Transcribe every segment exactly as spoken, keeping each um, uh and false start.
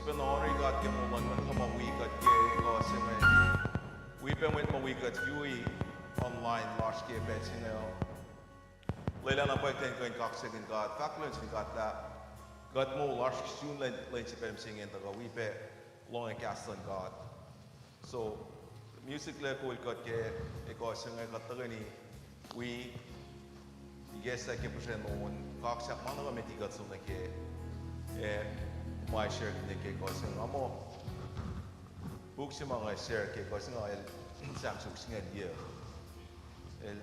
Pacna oan God ke moul luhn mwet ma wi kuht ke ekuh se inge. Wi pac mwet ma wi kuht wi online lasr ke pacl se inge. Lwelah na pwacye kuht in kuh in kaksakihn God, fahk kuloh nuh sin God lah kuht moul lasr sun lwen, lwen se pacl mihsenge in tuhkuh wi pac lohng kahs luhn God. So, music lac kol kuht ke ekuh se inge kuht tuhkweni wi ikacslah ke puhsren on kaksak ma nuh ke met kuht som nuh ke, eh, ma share nuh ke ekuh se inge. Nga muh puk se ma nga share ke ekuh se inge el Sam suk singucul yuc. El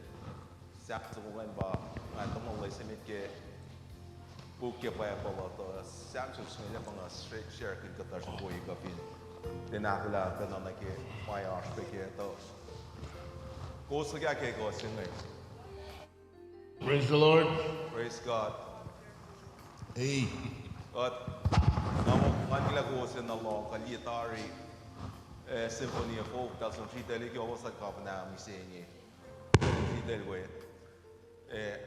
Sam suk ingacn pa nga tuhmwacl se met ke puk ke Bible uh, tuh Sam suk singucul pa nga share kihn kuhtuh srihk kuh fin tiac ahkolah pacna nuh ke ma oasr pac ke tuh kowos fuhkah ke ekuh se inge. Praise the Lord. Praise God. Hey. Kuht, nga, nga kila kowos in na lohng kuh liye tari, eh, Symphony of Hope, eltahl som sritacl ke office luhn governor mihsenge. Sritacl we. Eh,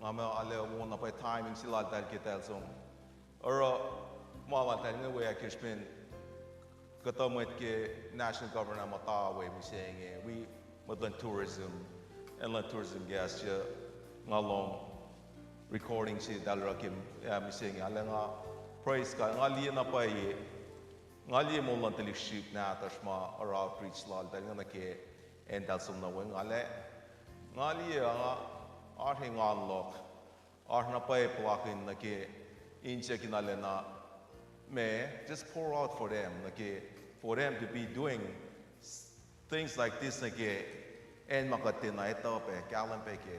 nga muh arlac wo na pwacye timing se laltahl ke eltahl som. Oruh ma laltahl inge we ahkosr pacna kuhtuh mwet ke national government muhta we mihsenge, wi mwet luhn tourism, acn luhn tourism gas, nga lohng recording se eltahl oruh ke, ah, mihsenge, arlac nga, praise God, nga liye na pwacye, nga liye moul luhn tuhlihk srihsrihk nahtuhsr ma oruh outreach laltahl inge nuh ke acn eltahl som nuh we, nga liye, nga liye, nga, oasr engan luhk, oasr na pwacye puhlakihn nuh ke insiyuck in arulacna, ma, just pour out for them, nuh ke, for them to be doing s-, things like this nuh ke acn ma kuht tiacna etuh pac, kahlwem pac ke.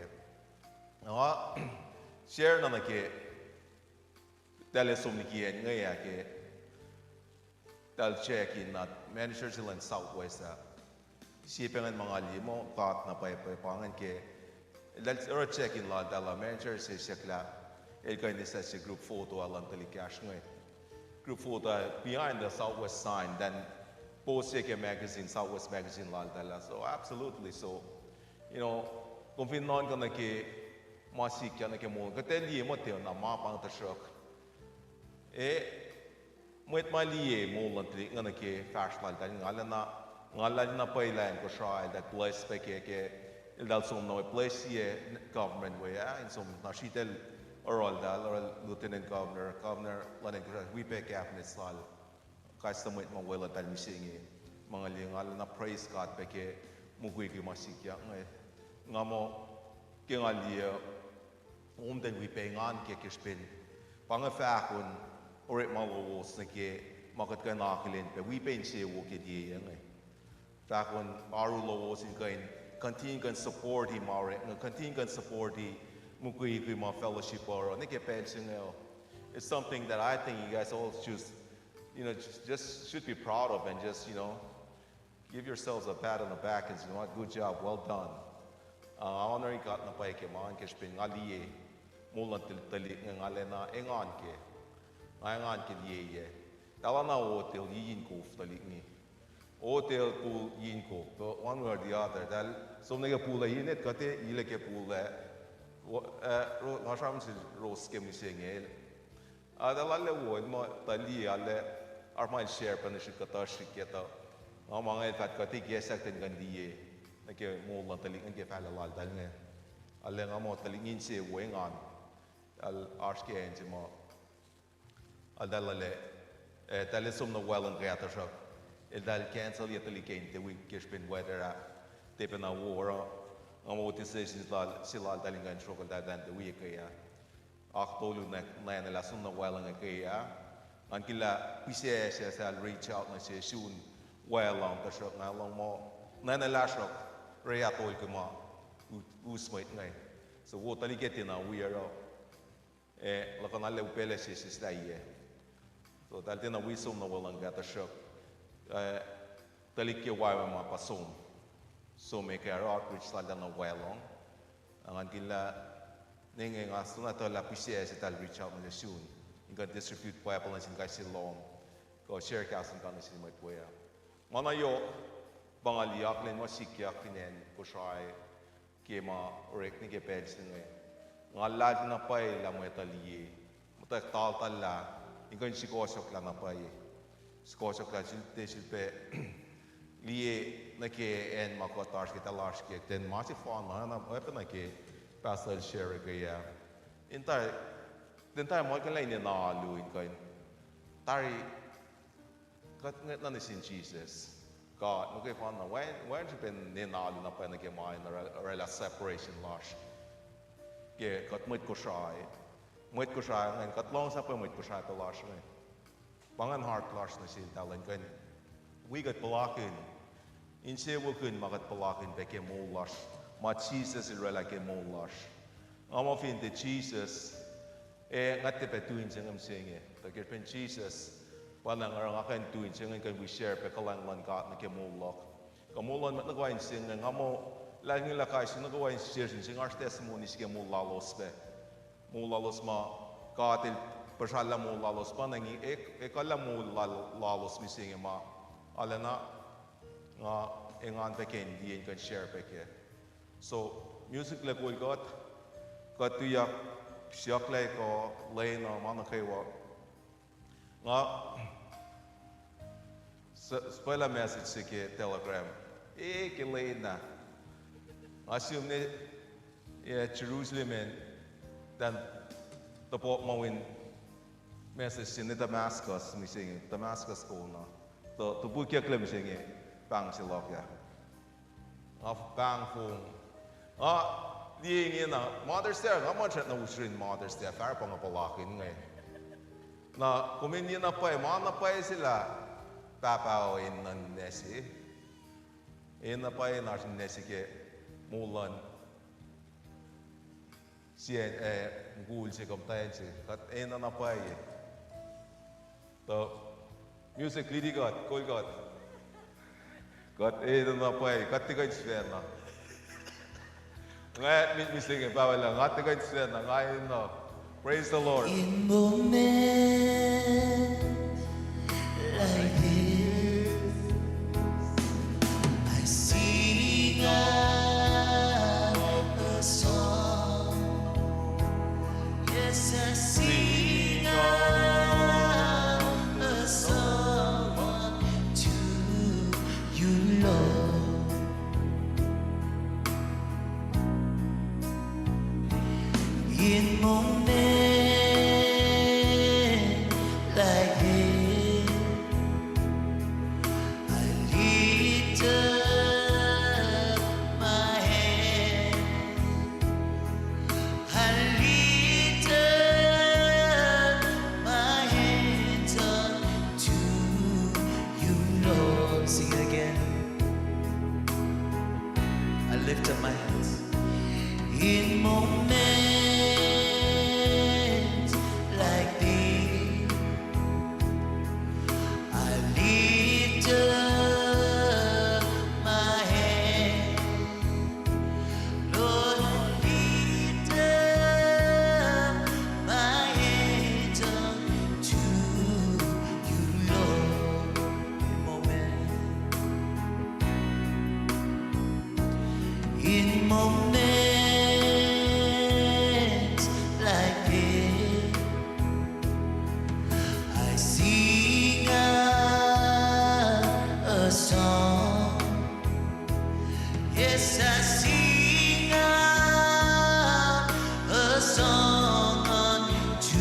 Nga share na nuh ke eltahl som liki acn inge ah ke eltahl check in na manager se luhn Southwest ah. Sie pacngacn ma nga liye muh God na pwacye pa ingacn ke eltahl oruh check in laltahl, manager se siyuck lah el kuh in eis sie group photo ah luhn tuhlihk ekahsr inge. Group photo behind the Southwest sign, then post se ke magazine, Southwest magazine laltahl ah. So absolutely, so, you know, kom fin nuhnkuh nuh ke ma sikyak nuh ke moul, kuht ac liye muh tiacna ma pahng tuhsruhk, e, mwet ma liye moul luhn tuhlihk inge nuh ke fahsr laltahl inge, nga lacna, nga lacna pwacye lah acn Kosrae eltahl bless pac ke, ke eltahl som nuh we, bless sie government we ah in som na sritacl oruh eltahl, oruh lieutenant governor, governor luhn acn Kosrae, wi pac cabinets lal, kahs tuh mwet ma weluhl eltahl mihsenge. Ma nga liye, nga lacna praise God pac ke mukwikwi ma sikyak inge. Nga muh ke nga liye, kom tiac wi pac engan ke ke srihpen pa inge fahk on orekma lowos nuh ke ma kuht kuh in akihlen pac wi pac insewowo ke liye inge. Fahk on oaru lowos in kuh in continue kuh in support-i ma orek, continue kuh in support-i mukwikwi ma fellowship oruh nuh ke pacl se inge. It's something that I think you guys all just, you know, just, just should be proud of and just, you know, give yourselves a pat on the back and say, "What, good job, well done." Uh, nga honor God na pwacye ke ma inge ke srihpen nga liye moul luhn tuhl-, tuhlihk inge, nga lacna engan ke, nga engan ke liye. Eltahl oacna hotel, yin kof tuhlihk inge. Hotel, pool, yin kof, one way or the other. Eltahl som nuh ke pool ah, yin et kuht e, ila ke pool ah. Wo-, eh, ro-, nga sramsram nuh sel Ros ke mihsenge. Ah, eltahl arlac wo, el muh tuh liye, arlac, arlac ma el share pac nuh srihk kuhtuh srihk ke tuh. Nga muh nga el fahk kuht ikacslah kuht in kuh in liye nuh ke moul luhn tuhlihk inge ke fahlac laltahl inge. Arlac nga muh tuhlihk inge insewowo engan. Eltahl oasr ke acn se ma eltahl arlac, eh, eltahl som nuh Welland ke ah tuhsruhk eltahl cancel-ye tuhlihk ke in tiac wi ke srihpen weather ah tiac pacna wo oruh. Nga muh wo decision lal, se laltahl in kuh in sruok eltahl than tiac wi ke ah. Oak tolu na, na enelah som nuh Welland ke ah. Ngan kihla pihsac se eltahl reach out nuh se sun Welland tuhsruhk nga lohng muh na enelah sruok, re ah tol ke ma u-, us mwet inge. So wo tuhlihk ke tiacna wi oruh. Eh, luhkuhn arlac upaclac sesseslah yac. So eltahl tiacna wi som nuh Welland ke ah tuhsruhk, eh, tuhlihk ke Waiweng ma pa som. Som ke oruh outreach laltahl nuh Welland. Ngan kihla, ne inge nga sona tuh lah pihsac se eltahl reach out nuh sun in kuh in distribute Bible nuh sin kais sie lohm, kuh share kahs in God nuh sin mwet we ah. Ma na yohk, pa nga liye akihlen ma sikyak fin acn Kosrae ke ma orek nuh ke pacl se inge. Nga luhlahlfongi na pwacye lah mwet uh liye, muhtwacwacack taltallah in kuh in srihkohsohklah na pwacye. Sikohsohk lah sel, tiac sel pac liye nuh ke acn ma kuht oasr ke, tuh lasr ke, ten ma sefanna, na oacpacna ke Pastor el share ke ah. In tari, ten tari muhlkuhnlah in enenuh alu in kuh in tari, kuht ngwetlah nuh sin Jisus. God, muhkwena, wacngihn, wacngihn srihpen enenuh alu na pwacye nuh ke ma in orwaclah separation lasr ke kuht mwet Kosrae. Mwet Kosrae ingacn, kuht luhngse pac mwet Kosrae pac lasr inge. Pa ingacn heart lasr nuh sel, tuh elan kuh in wi kuht puhlakihn, insewowokihn ma kuht puhlakihn pac ke moul lasr, ma Jisus el orwaclah ke moul lasr. Nga muh fin tiac Jisus, ac nga tiac pac tu in se inge mihsenge. Tuh ke srihpen Jisus pa nga oruh, nga kuh in tu in se inge, kuh in wi share pac kuhlwacng luhn God nuh ke moul luhk. Kuh moul luhn mwet nuh kwewa in se inge, nga muh, luhlahlfongi lah kais sie nuh kwewa in share sin se inge oasr testimony se ke moul lalos pac. Moul lalos ma God el puhsrallah moul lalos pa na inge, ekuhllah moul lal-, lalos mihsenge ma arulacna nga engan pac ke in liye in kuh in share pac kac. So, music lac kol kuht, kuht tuyak siyucklac kuh lwen uh ma nuh kwewa. Nga s-, suhpwaclah message se ke Telegram. E, ke lwen ah. Nga sim ne, e, Jerusalem an, tah, topuk ma win message se ne Damascus, mihsenge, Damascus kona. Tuh, topukyaklac mihsenge, pahng se luhk ah. Nga pahng fong. Nga liye ingena, Mother's Day, nga muh srackna us yurin Mother's Day, fahsr pa nga puhlakihn inge. Na kom in liye na pwacye, ma na pwacye se lah pahpah uh enenuh ninac se. Enenuh pwacye na oasr ninac se ke moul luhn sie, e, mukul se kuh muhtwacn se. Kuht enenuh na pwacye. Tuh music, liti kuht, kol kuht. Kuht enenuh na pwacye, kuht tiac kuh in sifacna. Nga, mi-, mihsenge pahpah lah, nga tiac kuh in sifacna, nga enenuh. Praise the Lord. In moments like this, I sing out a song. Yes, I sing out a song to you, Lord. In moments like this, I lift up my hand. I lift up my hands unto you, Lord. Sing it again. I lift up my hands. In moments like this, I lift up my hands. Lord, I lift up my hands unto you, Lord. In moments, in moments like this, I sing out a song. Yes, I sing out a song unto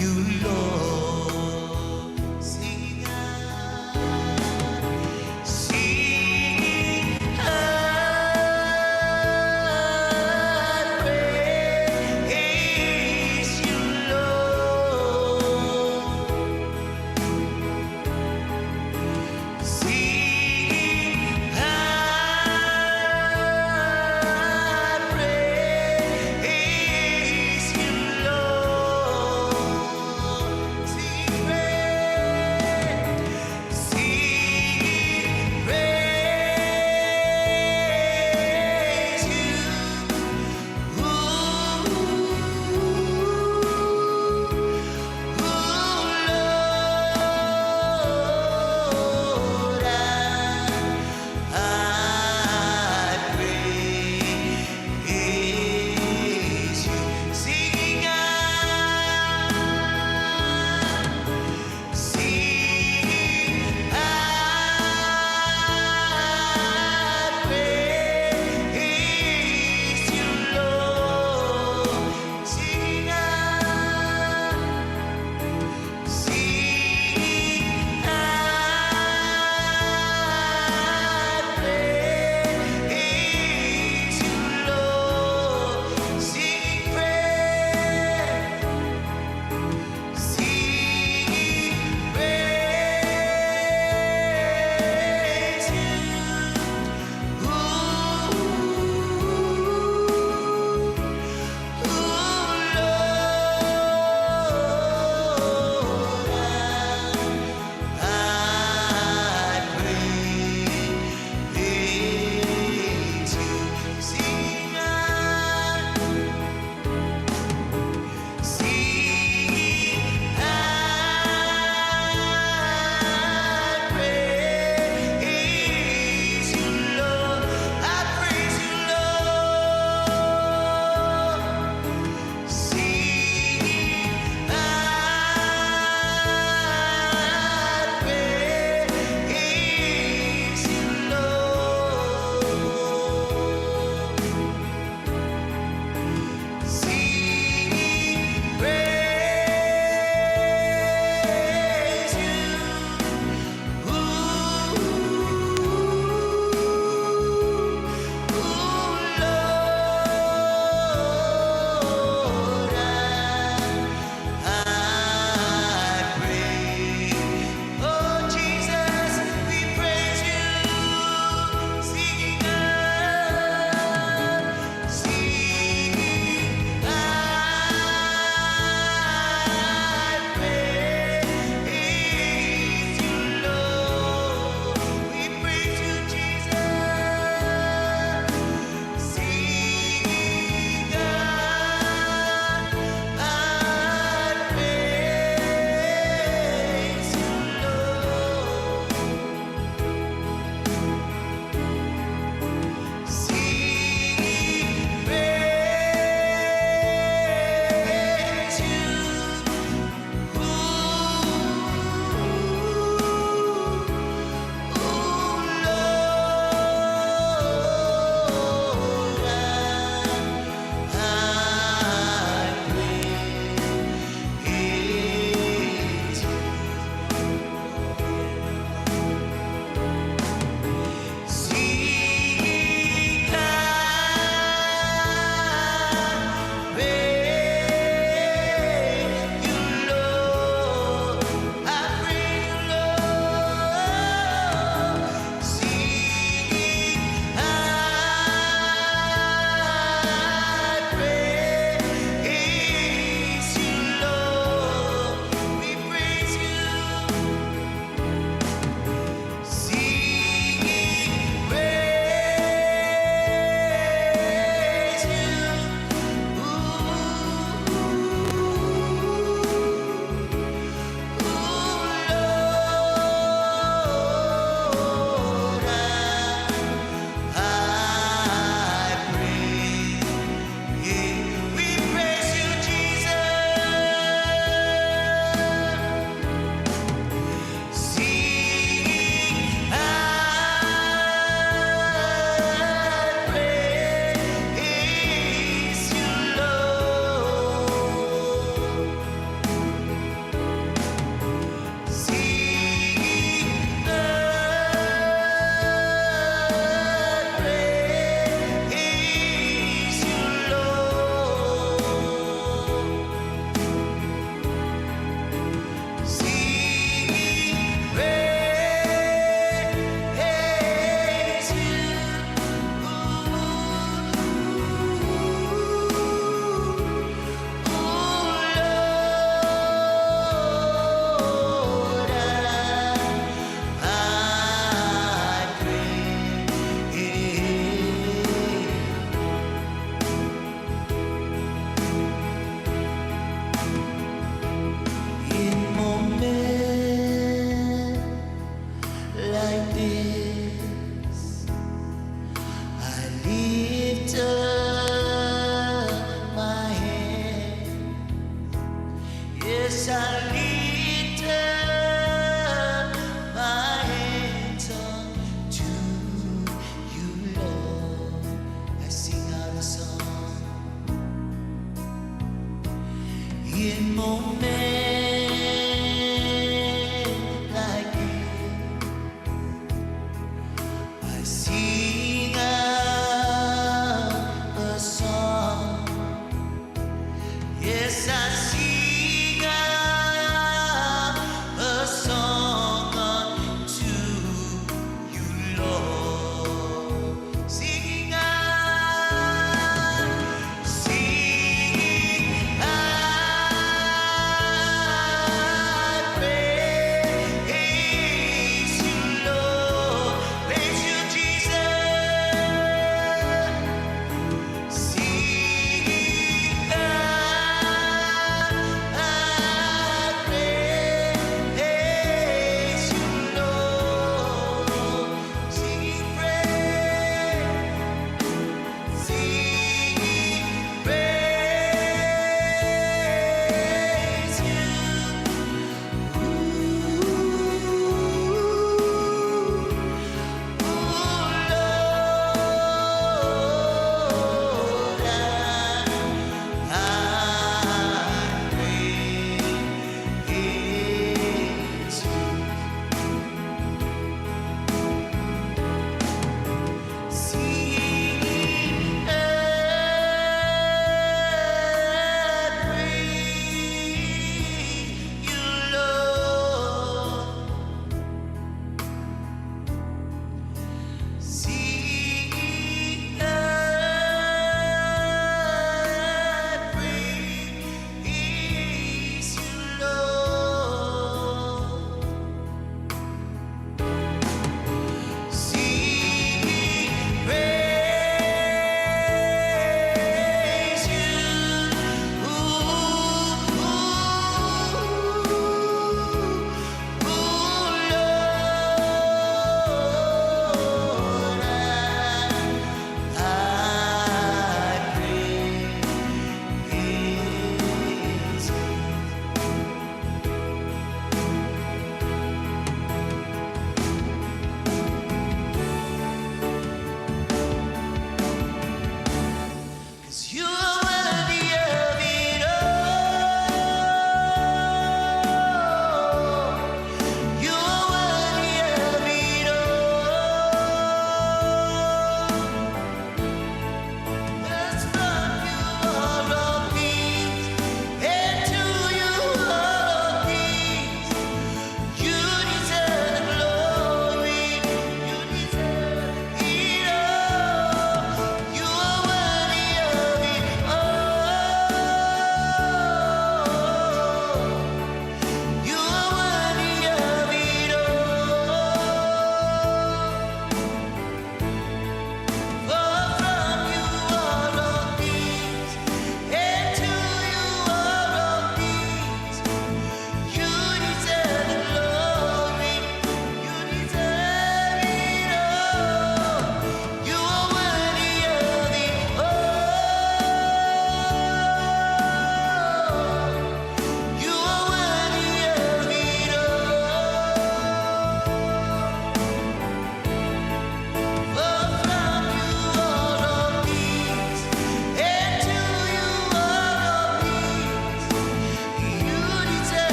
you, Lord. Singing out, singing, I praise you, Lord.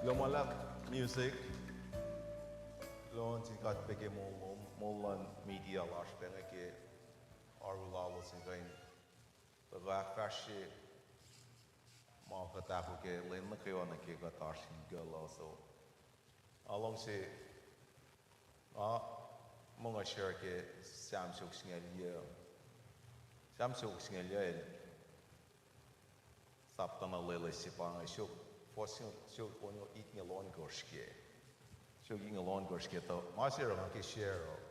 Kuloh ma luhlahp music. Kuloh nuh sin God pac ke moul lom, moul luhn media lasr pac inge ke oaru lalos in kuh in tuhkuh ahkfahsrye ma kuht ahkoo ke lwen nuh kwewa nuh ke kuht oasr in kuh lalos. Nga luhngse, nga muh nga share ke Sam siofok singucul yuh, Sam siofok singucul yuh el sapta na lwelah se pa inge, siofok, fuhs siofok itngucul ohnkohsr ke. Siofok itngucul ohnkohsr ke tuh ma se oruh nga ke share uh,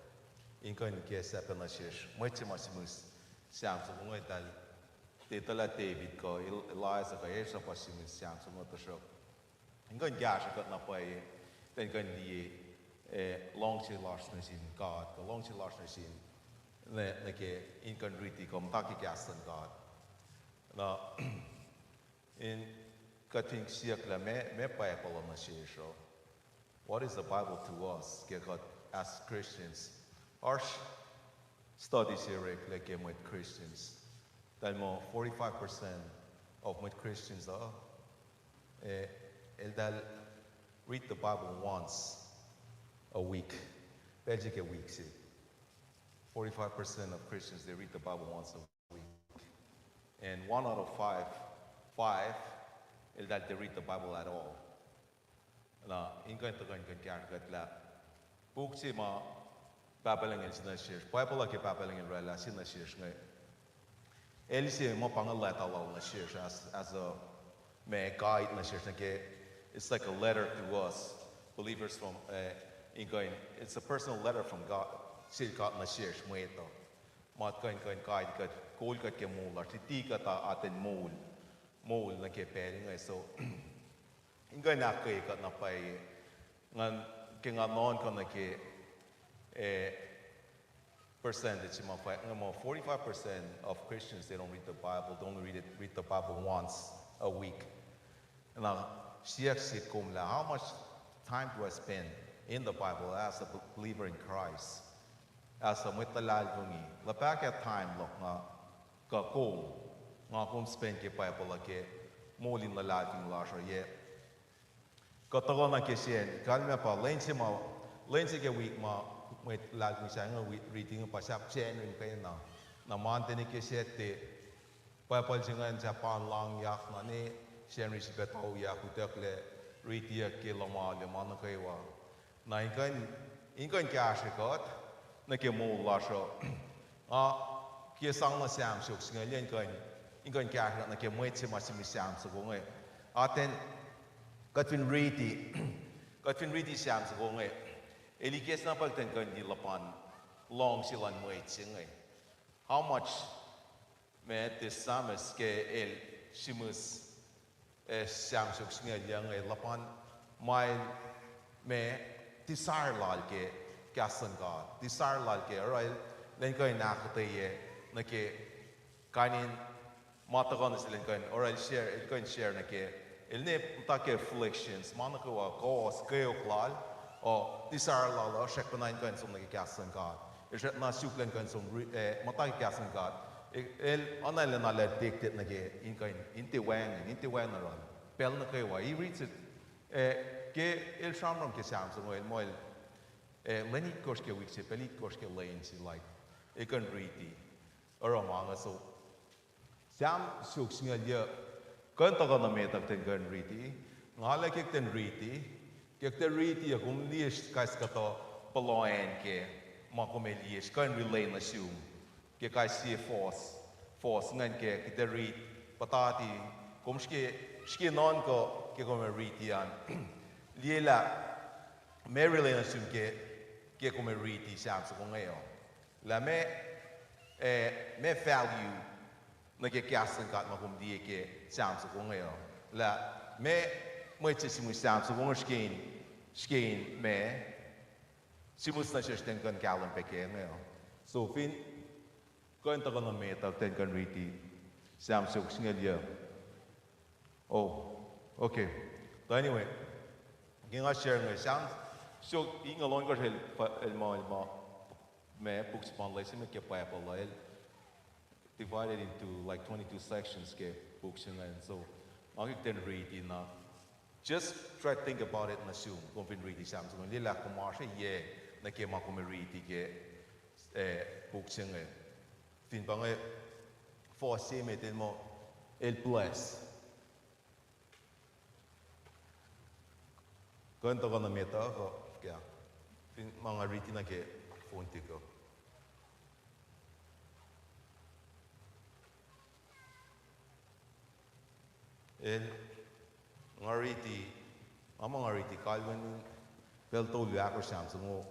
in kuh in ke sacpacna sesr, mwet se ma sihmihs Sam soko inge eltahl, tiac etuh lah David kuh El-, Eliza kuh Ezra pa sihmihs Sam soko inge, tuhsruhk in kuh in kahsrwe kuht na pwacye, tuh in kuh in liye, eh, luhngse lasr nuh sin God, kuh luhngse lasr nuh sin, nuh, nuh ke in kuh in riti kuh muhta ke kahs luhn God. Na, in kuht fin siyuck lah meac, meac Bible uh nuh sesr uh, what is the Bible to us, ke kuht as Christians? Oasr study se oreklac ke mwet Christians, eltahl muh forty-five percent of mwet Christians uh, eh, eltahl read the Bible once a week. Pacl se ke wik se. Forty-five percent of Christians, they read the Bible once a week. And one out of five, five, eltahl tiac read the Bible at all. Na, in kuh in tuhkuh in kuh in kahsrwe kuht lah puk se ma Pahpah Lucng El se nuh sesr, Bible uh ke Pahpah Lucng El oraclah se nuh sesr inge, El se ma pa inge leta lal nuh sesr as, as a, ma guide nuh sesr nuh ke, it's like a letter to us believers from, uh, in kuh in, it's a personal letter from God, sel God nuh sesr mwet uh. Ma kuh in, kuh in guide kuht, kol kuht ke moul lasr, luti kuht a, atacn moul, moul nuh ke pacl inge. So, in kuh in ahkkweye kuht na pwacye, ngan, ke nga nuhnkuh nuh ke, eh, percentage ma fwack inge muh forty-five percent of Christians, they don't read the Bible, they only read it, read the Bible once a week. Na siyuck se kom lah, how much time do I spend in the Bible as a b-, believer in Christ? As a mwet luhlahlfongi, luhpahkah time luhk nga, kuh kom, nga kom spend ke Bible uh ke moul in luhlahlfongi lasr uh, yac? Kuht tuhkuh na ke Sacnri, kalmac pa lwen se ma, lwen se ke wik ma mwet luhlahlfongi sahyac inge wi-, riti inge pa sahp Sacnri muhkwena. Na Monday nuh ke Saturday, Bible se ingacn sahp online yak na ne, Sacnri srihpac tauyak, utucklac, ritiyuck ke lohm alu ma nuh kwewa. Na in kuh in, in kuh in kahsrwe kuht nuh ke moul lasr uh, nga ke sang nuh Sam siofok singucul yuh in kuh in, in kuh in kahsrwe kuht nuh ke mwet se ma sihmihs Sam soko inge. Atacn kuht fin riti, kuht fin riti Sam soko inge, el ikacs na pacl kuht in kuh in liye luhpan luhngse luhn mwet se inge. How much, ma, the psalmist ke el sihmihs, eh, Sam siofok singucul yuh inge, luhpan ma el, ma, desire lal ke kahs luhn God, desire lal ke oruh el, el in kuh in ahkuhtweyac nuh ke kain in ma tuhkuh nuh sel, el in kuh in, oruh el share, el kuh in share nuh ke, el ne muhta ke afflictions ma nuh kwewa, kowos kweok lal, uh, desire lal uh srackpacna in kuh in som nuh ke kahs luhn God. El srackna suk lah in kuh in som ri-, eh, muhta ke kahs luhn God. El, el, oacna el enenuh addicted nuh ke in kuh in, in tiac wacngihn, in tiac wacngihn oruh pacl nuh kwewa. He reads it, eh, ke el sramsram ke Sam soko inge, el muh el, eh, lwen itkohsr ke wik se, pacl itkohsr ke lwen se, like, el kuh in riti oruh ma inge. So Sam siofok singucul yuh, kuh in tuhkuh nuh met uh kuht in kuh in riti, nga lah ke kuht in riti, ke kuht in riti uh kom liye kais kuhtuh puhloacng ke ma kom ac liye, kuh in relate nuh sum ke kais sie fohs, fohs ingacn ke kuht ac rit, puhtati, kom srihke, srihke nuhnkuh ke kom ac riti an, liye lah meac relate nuh sum ke, ke kom ac riti Sam soko inge uh. Lah meac, eh, meac value nuh ke kahs luhn God ma kom liye ke Sam soko inge uh. Lah meac mwet se sihmihs Sam soko inge srihke in, srihke in ma sihmihs nuh sesr ten kuh in kahlwem pac ke inge uh. So fin kuh in tuhkuh nuh met uh ten kuh in riti Sam siofok singucul yuh. Oh, okay. Tuh anyway, ke nga share inge, Sam siofok itngoul ohnkohsr el, el muh, el muh, ma puk sefanna se met ke Bible uh, el divided into like twenty-two sections ke puk se ingacn. So nga ke kuht in riti na, Just try to think about it nuh sum, kom fin riti Sam soko, lwelah kom oasr yac nuh ke ma kom riti ke, eh, puk se inge. Fin pa inge, fuhs se met el muh, el bless. Kuh in tuhkuh nuh met uh, kuh, yeah. Fin ma nga riti nuh ke phone tika. El, nga riti, nga muh nga riti kalweni pacl tolu ahkosr Sam soko,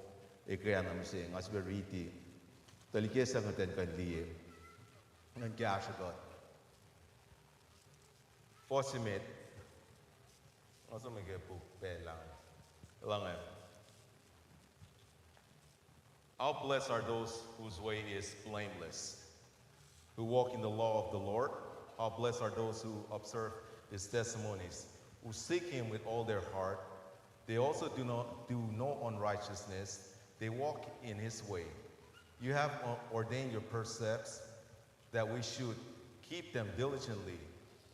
ekra na mihsenge, nga sifilpac riti. Tuhlihk se inge ten kuh in liye. Ngan kahsruh kuht. Fuhs se met. Nga som ke puk pacl ah. Elange. How blessed are those whose way is blameless, who walk in the law of the Lord. How blessed are those who observe his testimonies, who seek him with all their heart. They also do not do no unrighteousness. They walk in his way. You have o-, ordained your precepts that we should keep them diligently.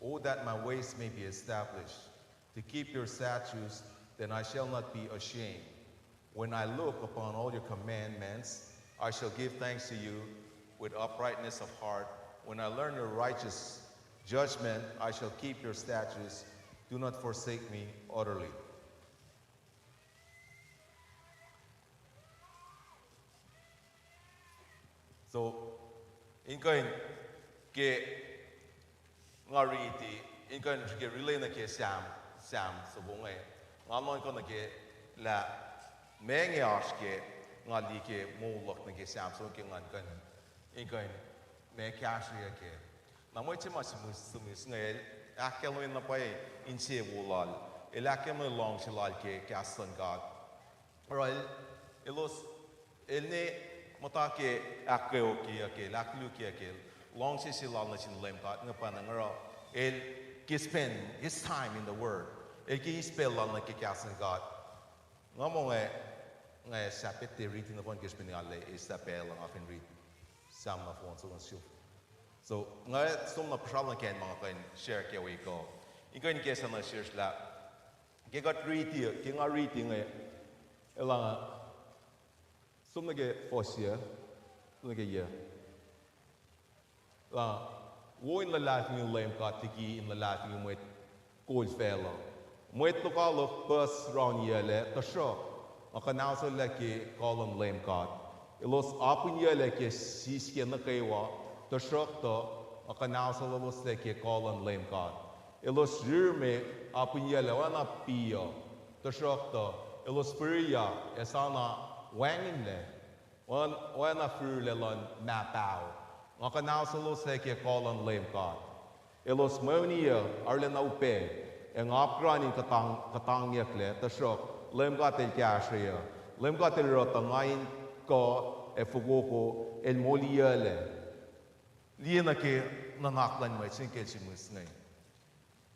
Oh, that my ways may be established. To keep your statutes, then I shall not be ashamed. When I look upon all your commandments, I shall give thanks to you with uprightness of heart. When I learn your righteous judgment, I shall keep your statutes. Do not forsake me utterly. So, in kuh in ke nga riti, in kuh in ke relay nuh ke Sam, Sam soko inge. Nga nuhnkuh nuh ke lah meac inge oasr ke nga liye ke moul luhk nuh ke Sam soko inge ke ngan kuh in, in kuh in ma kahsrweyuc kac. Na mwet se ma sihmihs, sihmihs inge el ahkkahlwemye na pwacye insewowo lal. El ahkkahlwemye luhngse lal ke kahs luhn God. Oruh el, elos, el ne muhta ke ahkkeokyeyuck el, ahkkolukyeyuck el, luhngse se lal nuh sin Leum God inge pa na oruh el ke spend his time in the word. El ke eis pacl lal nuh ke kahs luhn God. Nga muh nga, nga sahp etuh riti nohfohn ke srihpen nga lah eis pacl nga fin riti Sam nohfohn soko suf. So, nga som na puhsra luhn kain ma nga kuh in share ke wi kuh. In kuh in ke sa nuh sesr lah ke kuht riti, ke nga riti inge, elange, som nuh ke fuhs yac, som nuh ke yac. Lah, wo in luhlahlfongi Leum God liki in luhlahlfongi mwet kol facluh. Mwet lokoalok puhs rauniyuclac, tuhsruhk nga kuhnahosellah ke kuh luhn Leum God. Elos apihnyuclac ke sisken nuh kwewa, tuhsruhktuh nga kuhnahosel eloslac ke kuh luhn Leum God. Elos rirme apihnyuclac oacna piya, tuhsruhktuh elos fihriyak ac sana wacngihnlac oacna fihrihlac luhn mah paho. Nga kuhnahosel eloslac ke kuh luhn Leum God. Elos mweuniyuc arulacna upac, ac nga apkuhran in kuhtang, kuhtangyucklac, tuhsruhk Leum God El kahsrweyuc. Leum God El oruh tuh nga in kuh ac fokoko, El moliyuclac. Liye nuh ke nuhnak luhn mwet se inge ke el sihmihs inge.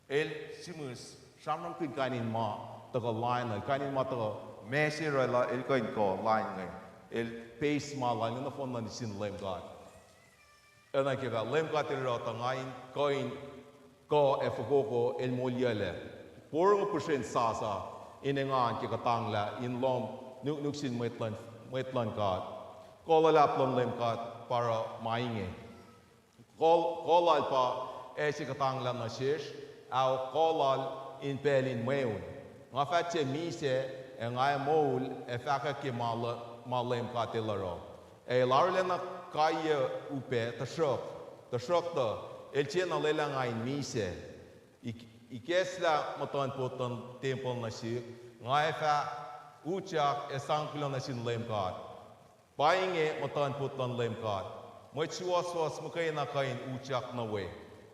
El sihmihs, sramsramkihn kain in ma tuhkuh lain uh, kain in ma tuhkuh ma se oruh el kuh in kuh lain inge. El base ma lal inge nohfohn nuh sin Leum God. Oacna ke fah Leum God El oruh tuh nga in kuh in kuh ac fokoko, El moliyuclac. Porongo pihsrwen sasa in engan ke kuhtanglah in lohm nuknuk sin mwet luhn, mwet luhn God. Kuh luhlahp luhn Leum God pa oruh ma inge. Kuh, kuh lal pa ase kuhtanglah nuh sesr, ao kuh lal in pacl in mweun. Nga fah tiac misac, ac nga ac moul ac fahkwack ke ma, ma Leum God El oruh. Ac el arulacna kaiyac upac, tuhsruhk, tuhsruhktuh el tiacna lwelah nga in misac. Ik-, ikacslah muhtuhnpot luhn tempuhl nuh sihk, nga ac fah utyak ac sang kuloh nuh sin Leum God. Pa inge muhtuhnpot luhn Leum God. Mwet suwohswohs muhkwena kuh in utyak nuh we.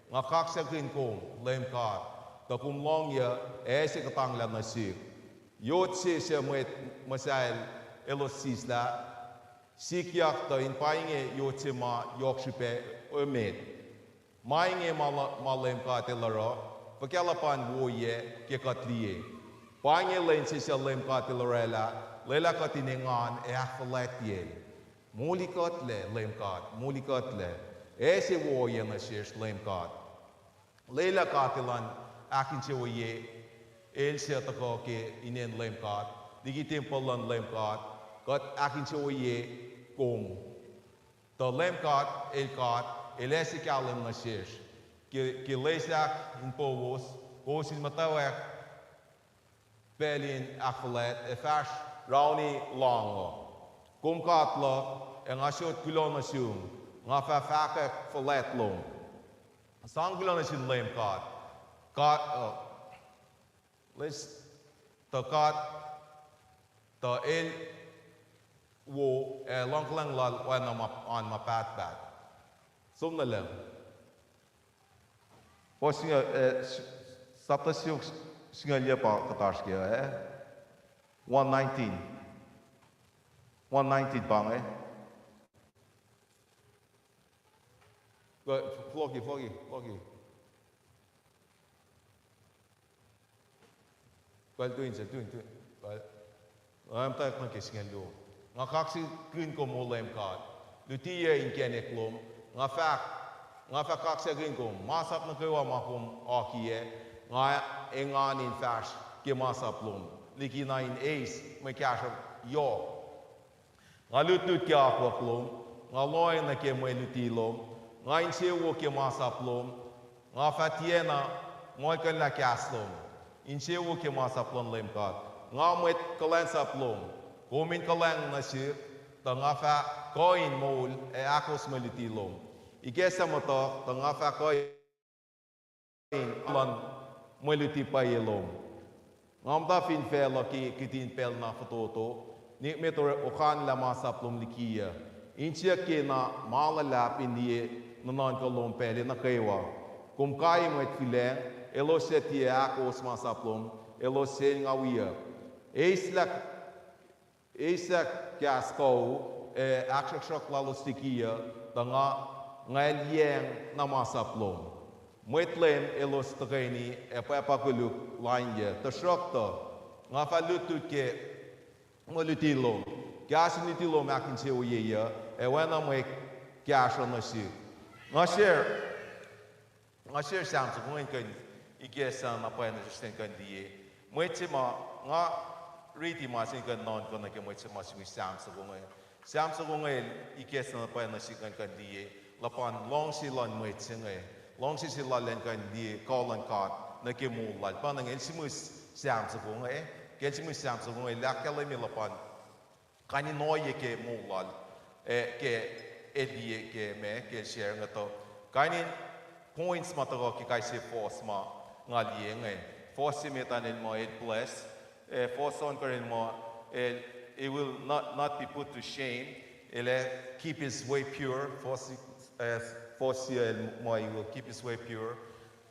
Nga kaksakihn kom, Leum God, tuh kom lohngyuc ac ase kuhtanglah nuh sihk. Yot se suc mwet muhsahl elos sislah, sikyak tuh in pa inge yot se ma yohk srihpac emet. Ma inge ma, ma Leum God El oruh, fuhkah luhpan woiyac ke kuht liye. Pa inge lwen se suc Leum God El orwaclah, lwelah kuht in engan ac ahkfuhlwactyacl. Molikuhtlac, Leum God, molikuhtlac. Ase woiyac nuh sesr, Leum God. Lwelah God Elan ahkinsewowoye el suc tuhkuh ke inen Leum God, liki tempuhl luhn Leum God, kuht ahkinsewowoye kom. Tuh Leum God, El God, El ase kahlwem nuh sesr. Ke, ke lesahk in powos, kowos in muhtwacwacack pacl in ahkfuhlwact ac fahsr rauni loang uh. Kom God luhk, ac nga sot kuloh nuh sum, nga fah fahkwack fuhlwact lom. Sang kuloh nuh sin Leum God. God, uh, les, tuh God, tuh El wo, ac luhngkuhlwacng Lal oacna ma, an ma pahtpaht. Som nuh Leum. Fuhs singucul, eh, s-, sapta siofok singucul yac pa kuht oasr kac, eh? One nineteen. One nineteen pa inge. Go, floki, floki, floki. Pacl tuin se, tuin, tuin. Pacl. Nga muhtwacwacack nuh ke singucul luo. Nga kaksakihn kom, O Leum God. Lutiyuc inkacnek lom. Nga fah, nga fah kaksakihn kom. Masap nuh kwewa ma kom oakiyac, nga engan in fahsr ke masap lom, likina in eis mwe kahsruh yohk. Nga lutlut ke akwuck lom, nga lohacng nuh ke mwe luti lom, nga insewowo ke masap lom, nga fah tiacna muhlkuhnlah kahs lom. Insewowo ke masap luhn Leum God. Nga mwet kuhlwacnsap lom, kom in kuhlwacng nuh sihk, tuh nga fah kuh in moul ac ahkos mwe luti lom. Ikacslah muhtuhk, tuh nga fah kuh in luhn mwe luti pwacye lom. Nga muhta fin facluh ke kihtin pacl na fototo, nikmet okanlah masap lom likiyuc. Insiyuck kena ma luhlahp in liye nuhnuhnkuh lom pacl nuh kwewa. Kom kai mwet fihlacng, elos suc tiac ahkos masap lom, elos selnga wiyuck. Eislah Eisack kahs kuh, ac ahksruhksruhk lalos likiyuc, tuh nga, nga liyacacng na masap lom. Mwet leum elos tuhkweni ac pwacpa koluk lainyuc. Tuhsruhktuh, nga fah lutlut ke mwe luti lom. Kahs in luti lom ahkinsewowoyeyuc, ac oacna mwe kahsruh nuh sihk. Nga share Nga share Sam soko inge in kuh in ikacslah na pwacye nuh sesr in kuh in liye. Mwet se ma nga riti ma se in kuh in nuhnkuh nuh ke mwet se ma simi Sam soko inge. Sam soko inge el ikacslah na pwacye nuh sesr in kuh in liye luhpan luhngse luhn mwet se inge. Luhngse se lal in kuh in liye kuh luhn God nuh ke moul lal. Pa inge el sihmihs Sam soko inge, ke el sihmihs Sam soko inge el ahkkahlwemye luhpan kain in ohiyac ke moul lal, eh, ke el liye ke ma ke el share inge tuh kain in points ma tuhkuh ke kais sie fuhs ma nga liye inge. Fuhs se met an el muh el bless, eh, fuhs ohnkohsr el muh el, he will not, not be put to shame, el ac keep his way pure. Fuhs, eh, fuhs sie el muh he will keep his way pure.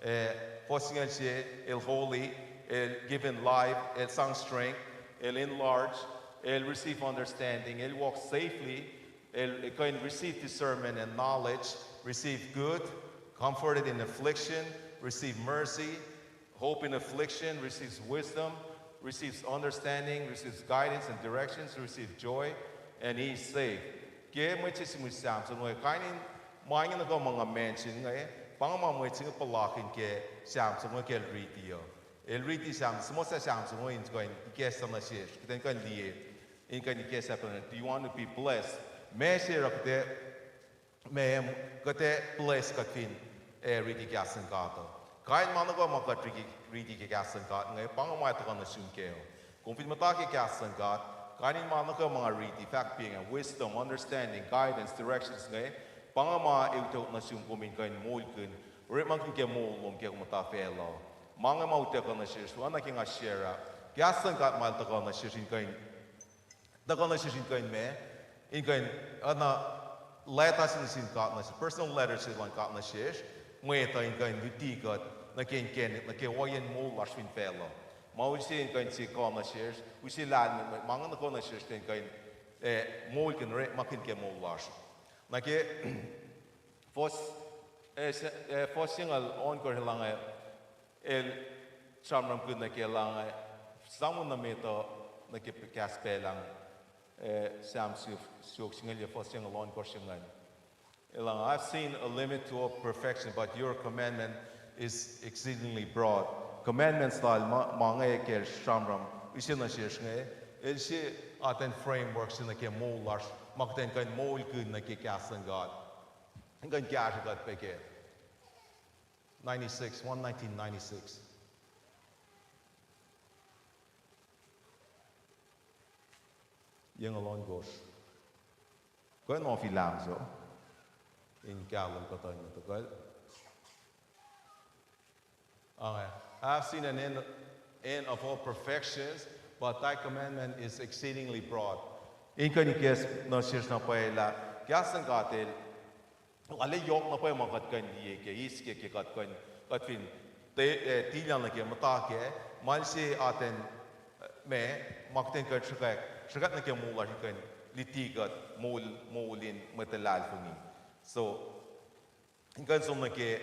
Eh, fuhs singucul se, el holy, el given life, el sang strength, el enlarge, el receive understanding, el walk safely, el, el kuh in receive discernment and knowledge, receive good, comforted in affliction, receive mercy, hope in affliction, receives wisdom, receives understanding, receives guidance and directions, receives joy, and he is safe. Ke mwet se sihmihs Sam soko inge, kain in ma inge nuh kuh ma nga mention inge, pa inge ma mwet se inge puhlakihn ke Sam soko inge ke el riti uh. El riti Sam, suhmuhslah Sam soko inge in kuh in ikacslah nuh sesr, kuht in kuh in liye, in kuh in ikacslah pacna, do you want to be blessed? Ma se oruh kuht ac, ma, kuht ac bless kuht fin, eh, riti kahs luhn God uh. Kain ma nuh kuh ma kuht riti, riti ke kahs luhn God inge, pa inge ma ac tuhkuh nuh sum kac uh. Kom fin muhta ke kahs luhn God, kain in ma nuh kuh ma nga riti, fahk piacng ah, wisdom, understanding, guidance, directions inge, pa inge ma ac utuck nuh sum kom in kuh in moulkihn, orekmakihn ke moul lom ke kom muhta facluh. Ma inge ma utuckuh nuh sesr, oacna ke nga share ah, kahs luhn God ma el tuhkuh nuh sesr in kuh in tuhkuh nuh sesr in kuh in ma, in kuh in, oacna letter se nuh sin God nuh sesr, personal letter se luhn God nuh sesr, mwet uh in kuh in luti kuht nuh ke inkacnek, nuh ke ohiyacn moul lasr fin facluh. Ma use in kuh in se kuh nuh sesr, use lahlmwetmwet, ma inge nuh kuh nuh sesr in kuh in, eh, moulkihn, orekmakihn ke moul lasr. Nuh ke fuhs, eh, se-, eh, fuhs singucul ohnkohsr el inge, el sramsramkihn nuh ke el inge, someone nuh met uh, nuh ke kahs pacl ah, eh, Sam siofok singucul yac fuhs singucul ohnkohsr ingacn. El inge, I've seen a limit to all perfection, but your commandment is exceedingly broad. commandments lal ma, ma inge ke el sramsram use nuh sesr inge, el se atacn framework se nuh ke moul lasr, ma kuht in kuh in moulkihn nuh ke kahs luhn God. In kuh in kahsruh kuht pac ke ninety-six, one nineteen ninety-six. Yac ohnkohsr. Kuh in ofi lahm so in kahlwem kuhtuh in tuhkuhl. Ange, I have seen an end, end of all perfections, but thy commandment is exceedingly broad. In kuh in ikacs nuh sesr na pwacye lah kahs luhn God el lal yohk na pwacye ma kuht kuh in liye ke eis ke, ke kuht kuh in, kuht fin te, eh, tilac nuh ke muhta kac, ma el se atacn, eh, ma, ma kuht in kuh in sruhkwack, sruhkwack nuh ke moul lasr in kuh in luti kuht moul, moul in mwet luhlahlfongi. So, in kuh in som nuh ke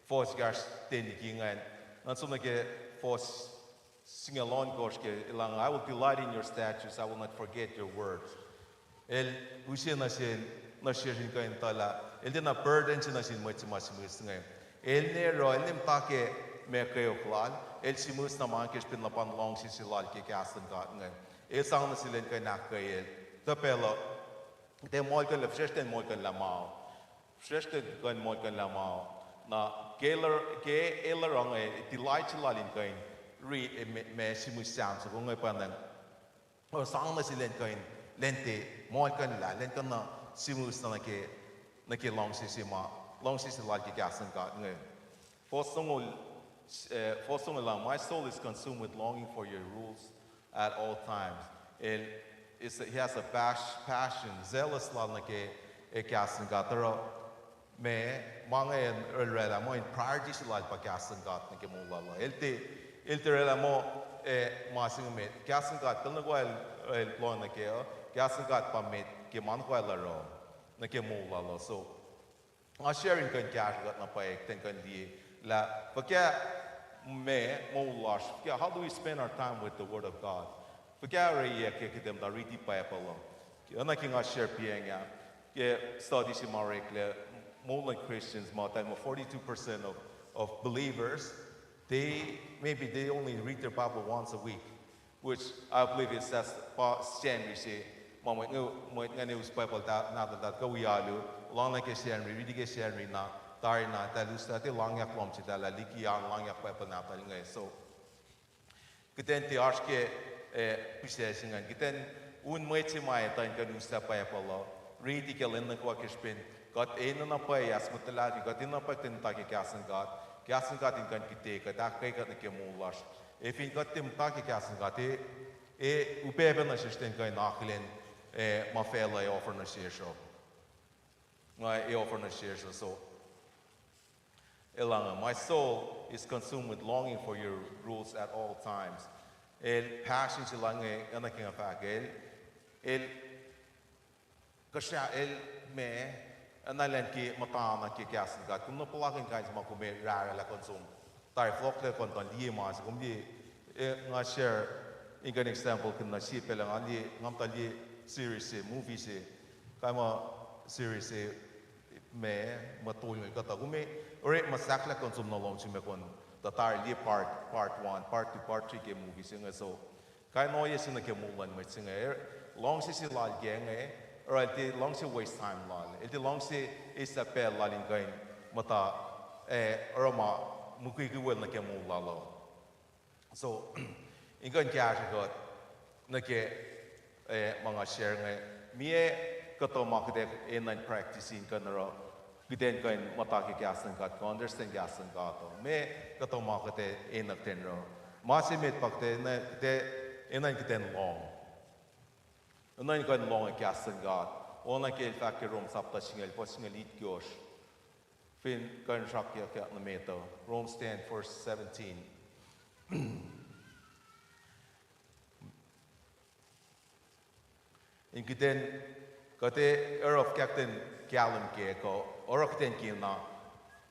fuhs ekahsr ten liki ingacn, na som nuh ke fuhs singucul ohnkohsr ke elange, I will delight in your statutes, I will not forget your words. El use nuh sin, nuh sesr in kuh in tuh lah el tiacna burden se nuh sin mwet se ma sihmihs inge. El ne oruh, el ne muhta ke ma kweok lal, el sihmihs na ma ke srihpen luhpan luhngse se lal ke kahs luhn God inge. El sang nuh sel in kuh in ahkkweyel. Tuh pacl uh, kuht in muhlkuhnlah, fihsracsr kuht in muhlkuhnlah ma, fihsracsr kuht in kuh in muhlkuhnlah ma. Na ke el, ke el oruh inge, delight se lal in kuh in ri, eh, ma, ma sihmihs Sam soko inge pa na, uh, sang nuh sel in kuh in, lwen te, muhlkuhnlah, lwen kuh na sihmihs na nuh ke, nuh ke luhngse se ma, luhngse se lal ke kahs luhn God inge. Fuhs longoul, eh, fuhs longoul ah, my soul is consumed with longing for your rules at all times. El, is, he has a pas-, passion, zealous lal nuh ke, eh, kahs luhn God. Oruh, ma, ma inge el oraclah muh in priority se lal pa kahs luhn God nuh ke moul lal uh. El tiac, el tiac oraclah muh, eh, ma se inge met. Kahs luhn God, pacl nuh kwewa el, el lohng nuh kac uh, kahs luhn God pa met ke ma nuh kwewa el oruh nuh ke moul lal uh. So, nga share in kuh in kahsruh kuht na pwacye kuht in kuh in liye lah fuhkah ma moul lasr, fuhkah, how do we spend our time with the Word of God? Fuhkah orek ke kuht in muhta riti Bible uh? Oacna ke nga share pacng ah, ke study se ma oreklac, moul luhn Christians muhta muh forty-two percent of, of believers, they, maybe they only read their Bible once a week, which I believe is, that's pa Sacnri se, ma mwet nge-, mwet ingacn us Bible ta-, nahtuhl ta kuh wi alu, lohng nuh ke Sacnri, riti ke Sacnri na, tari na, eltahl us, eltahl tiac langyak lohm se eltahl ah liki an langyak Bible nahtuhl inge. So, kuht in tiac oasr ke, eh, pihsac se ingacn. Kuht in un mwet se ma etuh in kuh in uslah Bible uh, riti ke lwen nuh kwewa ke srihpen kuht enenuh na pwacye as mwet luhlahlfongi, kuht enenuh na pwacye kuht in muhta ke kahs luhn God. Kahs luhn God in kuh in kihte kuht, ahkkweye kuht nuh ke moul lasr. Ac fin kuht tiac muhta ke kahs luhn God, e, e upac pac nuh sesr in kuh in akihlen, eh, ma facluh ac offer nuh sesr uh. Nga ac offer nuh sesr uh, so. Elange, my soul is consumed with longing for your rules at all times. El passion se lal inge, oacna ke nga fahk, el, el, kuhsrao el ma, oacna lwen ke muhtana ke kahs luhn God. Kom na puhlakihn kain se ma kom ac rahrahlah kuh in som. Tari fohlohklac kuh in tuh liye ma se, kom liye, eh, nga share in kuh in example kuh na sie pacl nga liye, nga muhta liye series se, movie se. Kain ma series se, ma, ma tolngoul kuhtuh. Kom ac orekma sahklahk kuh in som nuh lohm sum ac kuh in tuh tari liye part, part one, part two, part three ke movie se inge. So, kain ohiyac se nuh ke moul luhn mwet se inge, luhngse se lal ke inge, oruh el tiac luhngse waste time lal, el tiac luhngse eis pacl lal in kuh in muhta, eh, oruh ma mukwikwi wel nuh ke moul lal uh. So, in kuh in kahsruh kuht nuh ke, eh, ma nga share inge, meac kuhtuh ma kuht ac enenuh in practice in kuh in oruh, kuht in kuh in muhta ke kahs luhn God, kuh understand kahs luhn God uh. Meac kuhtuh ma kuht ac enenuh kuht in oruh? Ma se met pa kuht ac, kuht ac enenuh in kuht in lohng. Enenuh in kuh in lohng kahs luhn God. Oacna ke el fahk ke Rom sapta singucul, fuhs singucul itkohsr. Fin kuh in srackyak nuh met uh, Romans ten, verse seventeen. In kuht in, kuht ac oruh fuhkah kuht in kahlwem kac kuh oruh kuht in ke na,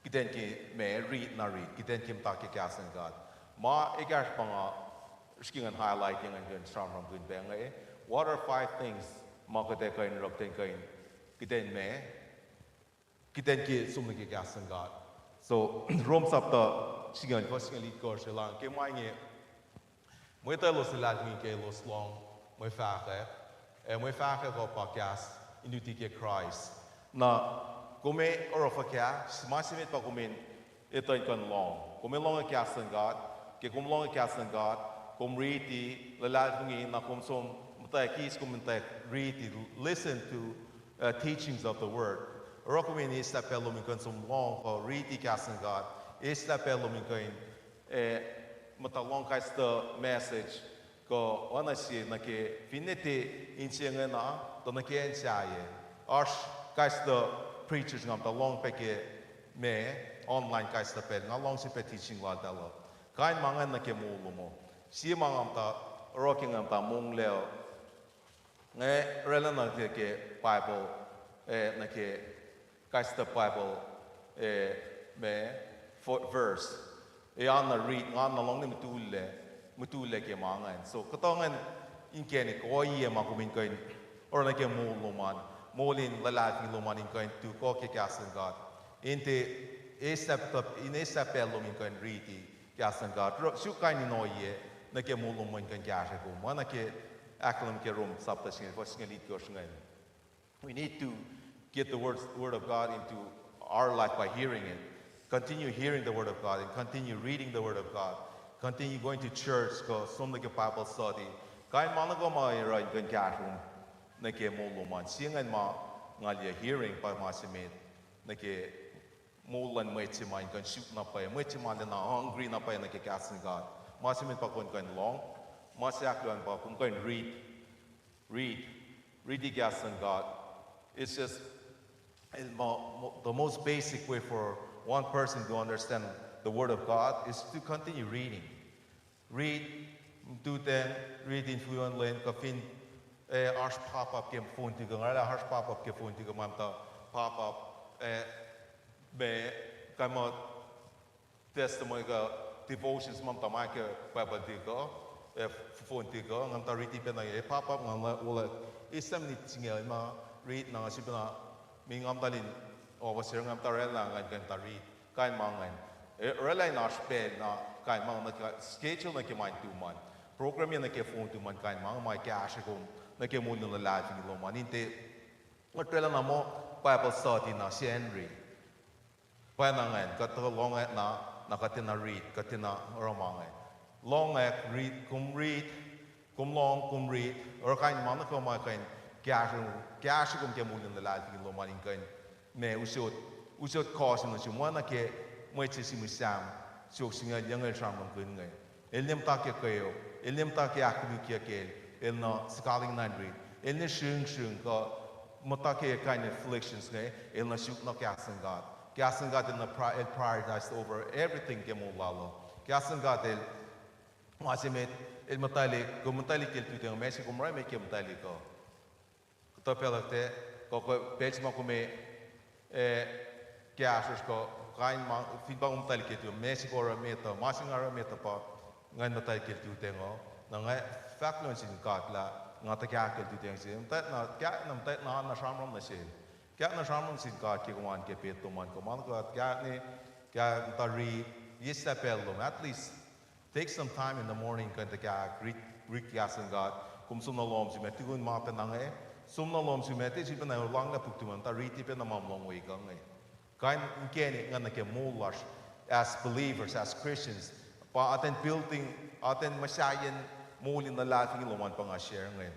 kuht in ke ma, rit na rit, kuht in ke muhta ke kahs luhn God. Ma ekahsr pa nga srihke ngan highlight, ngan kuh in sramsramkihn pac inge. What are five things ma kuht ac kuh in oruh kuht in kuh in, kuht in ma, kuht in ke som nuh ke kahs luhn God? So, Rom sapta singucul, fuhs singucul itkohsr, elan ke ma inge, mwet elos luhlahlfongi ke elos lohng mwe fahkwack, ac mwe fahkwack uh pa kahs in luti ke Kraist. Na, kom ac oruh fuhkah? Ma se met pa kom in etuh in kuh in lohng. Kom ac lohng kahs luhn God. Ke kom lohng kahs luhn God, kom riti, luhlahlfongi, na kom som muhtwacwacack eis, kom muhtwacwacack riti, listen to uh, teachings of the word. Oruh kom in eislah pacl lom in kuh in som lohng kuh riti kahs luhn God. Eislah pacl lom in kuh in, eh, muhta lohng kais tuh message kuh oacna sie nuh ke, finne tiac inse inge na, tuh nuh ke acn sahyac. Oasr kais tuh preachers nga muhta lohng pac ke ma online kais tuh pacl, nga luhngse pac teaching laltahl uh. Kain ma ingacn nuh ke moul lom uh. Sie ma nga muhta oruh ke nga muhta monglac uh, nga oraclah nuh ke Bible, eh, nuh ke kais tuh Bible, eh, ma, fo-, verse. Ac oan na read, nga oan na lohng na mutullac, mutullac ke ma ingacn. So, kuhtuh ingacn inkacnek ohiyac ma kom in kuh in oruh nuh ke moul lom an, moul in luhlahlfongi lom an in kuh in tu kuh ke kahs luhn God. In tiac eislah, in eislah pacl lom in kuh in riti kahs luhn God. Suk kain in ohiyac nuh ke moul lom in kuh in kahsrwe kom. Ma nuh ke ahkkahlwem ke Rom sapta singucul, fuhs singucul itkohsr ingacn. We need to get the word, word of God into our life by hearing it. Continue hearing the word of God and continue reading the word of God. Continue going to church, kuh som nuh ke Bible study. Kain ma nuh kwewa ma oruh in kuh in kahsrwe nuh ke moul lom an. Sie ingacn ma nga liye hearing pa ma se met nuh ke moul luhn mwet se ma in kuh in suk na pwacye. Mwet se ma lacna hungry na pwacye nuh ke kahs luhn God. Ma se met pa kom in kuh in lohng. Ma se ahkluo an pa kom kuh in read. Read. Riti kahs luhn God. It's just, and mo-, mo-, the most basic way for one person to understand the Word of God is to continue reading. Read, tutacng, read in fion lwen, kuh fin, eh, oasr pop up ke phone tuko, nga lah oasr pop up ke phone tuko, ma muhta pop up, eh, ma, kain ma testimony kuh devotions ma muhta ma ke Bible tuko, eh, phone tuko, nga muhta riti pacna, eh, pop up nga lah, wo lah, eis minit singucul ma read na nga sifacna, mi nga muhta lin officer nga muhta oraclah nga kuh in muhta read kain ma ingacn. Eh, oraclah in oasr pacl na kain ma ingacn, schedule nuh ke ma in tu ma, program nuh ke phone tu ma, kain ma ingacn ma kahsrwe kom nuh ke moul in luhlahlfongi lom an. In tiac, oraclah na muh Bible study na Sacnri. Pwacnwacng ingacn, kuht tuh lohng na, na kuht tiacna read, kuht tiacna oruh ma inge. Lohng, read, kom read, kom lohng, kom read, oruh kain ma nuh kwewa ma kuh in kahsrwe, kahsrwe kom ke moul in luhlahlfongi lom an in kuh in, ma, usot, usot kohs in nuh sum, ma nuh ke mwet se sihm Sam, siofok singucul yucngucul sramsramkihn inge. El ne muhta ke kweok, el ne muhta ke ahkkolukye kacl, el nuh sikalingna in read. El ne sringsring kuh muhta ke kain afflictions inge, el nuh suk na kahs luhn God. Kahs luhn God el nuh pri-, el prioritized over everything ke moul lal uh. Kahs luhn God el, ma se met, el muhtwaclihk, kom muhtwaclihk ke lututacng, ma se kom oruh met ke muhtwaclihk uh. Kuhtuh pacl uh tiac, kuh, kuh pacl se ma kom, eh, kahsruhsr kuh, kain ma, fin pa kom muhtwaclihk ke lututacng, ma se kom oruh met uh, ma se nga oruh met uh pa, ngan muhtwaclihk ke lututacng uh, na nga fahk luhn sin God lah, nga tuh kahk ke lututacng se, muhtwaclihk na, kahk na muhtwaclihk na, na sramsram nuh sel. Kahk na sramsram sin God ke kom an ke pet lom an, kom an God, kahk ne, kahk muhta read, eislah pacl lom, at least take some time in the morning, kuh in tuh kahk, read, read kahs luhn God, kom som nuh lohm sum ah, tukun ma pacna inge, som nuh lohm sum ah, tiac sifacna lohnglah puk tuhmom, tuh riti pacna ma lohng we kuh inge. Kain inkacnek ingacn nuh ke moul lasr as believers, as Christians, pa atacn building, atacn muhsahyacn moul in luhlahlfongi lom an pa nga share inge.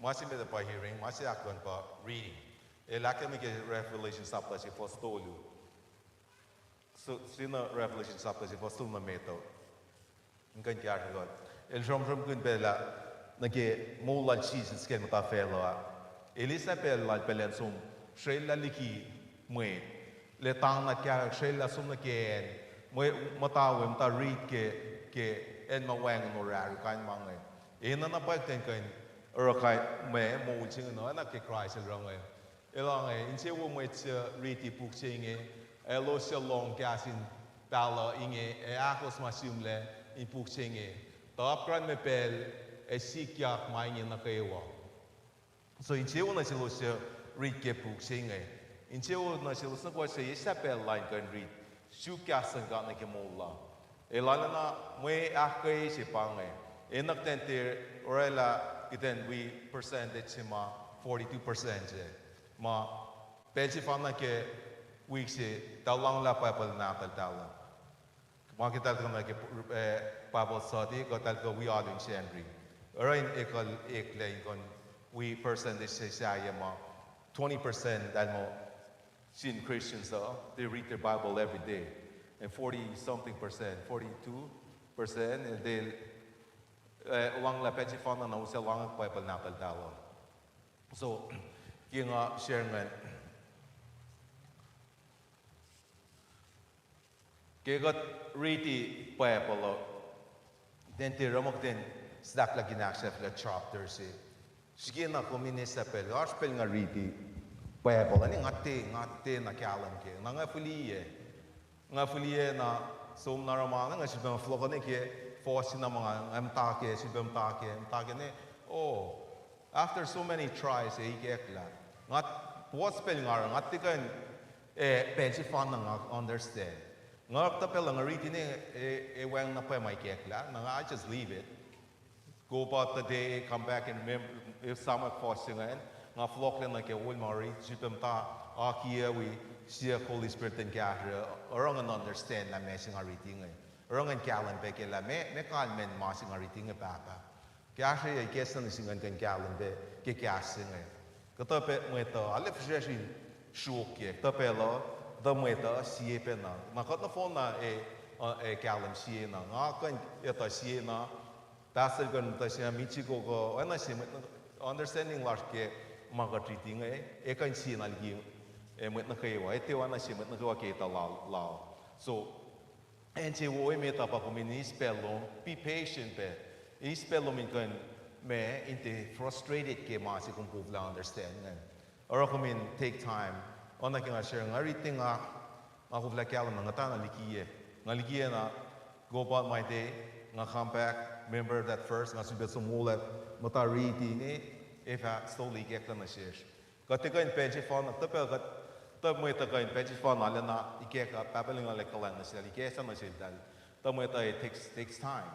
Ma se met pa hearing, ma se ahkluo an pa reading. El ahkkahlwemye ke Revelation sapta se fuhs tolu. So, sina Revelation sapta se fuhs tolu nuh met uh. In kuh in kahsrwe kuht. El sramsramkihn pacl ah, nuh ke moul lal Jisus ke el muhta facluh ah. El eislah pacl lal pacl in som srwacllah liki mwet. Lah tang na kahk srwacllah som nuh ke acn. Mwe muhta we, muhta read ke, ke acn ma wacngihn orari kain ma inge. Enenuh na pwacye kuht in kuh in oruh kain ma moul se inge na, na ke Kraist el oruh inge. El oruh inge, insewowo mwet suc riti puk se inge, elos suc lohng kahs in pahluh inge, ac ahkos ma sihmlac in puk se inge. Tuh apkuhran me pacl ac sikyak ma inge nuh kwewa. So insewowo nuh selos suc riti ke puk se inge. Insewowo nuh selos nuh kwewa suc eislah pacl lal in kuh in riti. suk kahs luhn God nuh ke moul lal. Ac lal na mwe ahkkweye se pa inge. Enenuh kuht in tiac orwaclah kuht in wi percentage se ma forty-two percent se. Ma pacl sefanna ke wik se, tuh luhnglah Bible nahtuhltahl uh. Ma ke eltahl kuh nuh ke, eh, Bible study, kuh eltahl kuh wi alu in Sacnri. Oruh in ekuhl eklac in kuh in wi percentage se sahyac ma twenty percent eltahl muh sin Christians uh, they read their Bible every day. And forty something percent, forty-two percent, eltahl, eh, luhnglah pacl sefanna na uslah lohng Bible nahtuhltahl uh. So, ke nga share ingacn, ke kuht riti Bible uh, kuht in tiac oruh ma kuht in sulaklak in ahksahfyelah chapter se. Srihke na kom in eis pacl, oasr pacl nga riti Bible, ac nga tiac, nga tiac na kahlwem ke, na nga fihliyac. Nga fihliyac na som na oruh ma nga sifilpac fohlohk nuh ke fuhs se na ma nga muhta kac, sifilpac muhta kac, muhta kac ne, oh, after so many tries, ac ikacklah. Nga, puhs pacl nga oruh, nga tiac kuh in, eh, pacl sefanna nga understand. Nga tuhpaclah nga riti ne, eh, eh, wacngihn na pwacye ma ikacklah, na nga, I just leave it. Go about the day, come back and remember, eh, sahp fuhs se ingacn, nga fohlohklac nuh ke ol ma riti, sifilpac muhta akiyac wi siyuck Holy Spirit in kahsruh, oruh ngan understand lah ma se nga riti inge. Oruh ngan kahlwem pac ke lah ma, ma kalmacn ma se nga riti inge, Pahpah. Kahsrweyuc ikacslah nuh sin ngan kuh in kahlwem pac ke kahs se inge. Kuhtuh pac mwet uh arlac fihsracsr in sruokyac, kuhtuh pacl uh, kuhtuh mwet uh sie pacna. Na kuht nohfohn na, eh, uh, eh, kahlwem sie na. Nga kuh in etuh sie na, pastor kuh in etuh sie na, miting kuh, oacna sie mwet na, understanding lasr ke ma kuht riti inge, eh, kuh in sie na liki, eh, mwet nuh kwewa, eh, tiac oacna sie mwet nuh kwewa ke etuh lal, lal. So, acn se wo emet uh pa kom in eis pacl lom, be patient pac. Eis pacl lom in kuh in, ma, in tiac frustrated ke ma se kom koflah understand ingacn. Oruh kom in take time. Oacna ke nga share, nga riti nga, nga koflah kahlwem na nga tiacna likiyac. Nga likiyac na, go about my day, nga come back, remember that verse, nga sifilpac som wolacna, muhta riti ne, ac fah slowly ikacklah nuh sesr. Kuht tiac kuh in pacl sefanna, kuhtuh pacl kuht, kuhtuh mwet uh kuh in pacl sefanna lacna ikack uh, Pahpah Lucng arlac kuhlwacng nuh seltahl, ikacslah nuh seltahl. Kuhtuh mwet uh, it takes, takes time.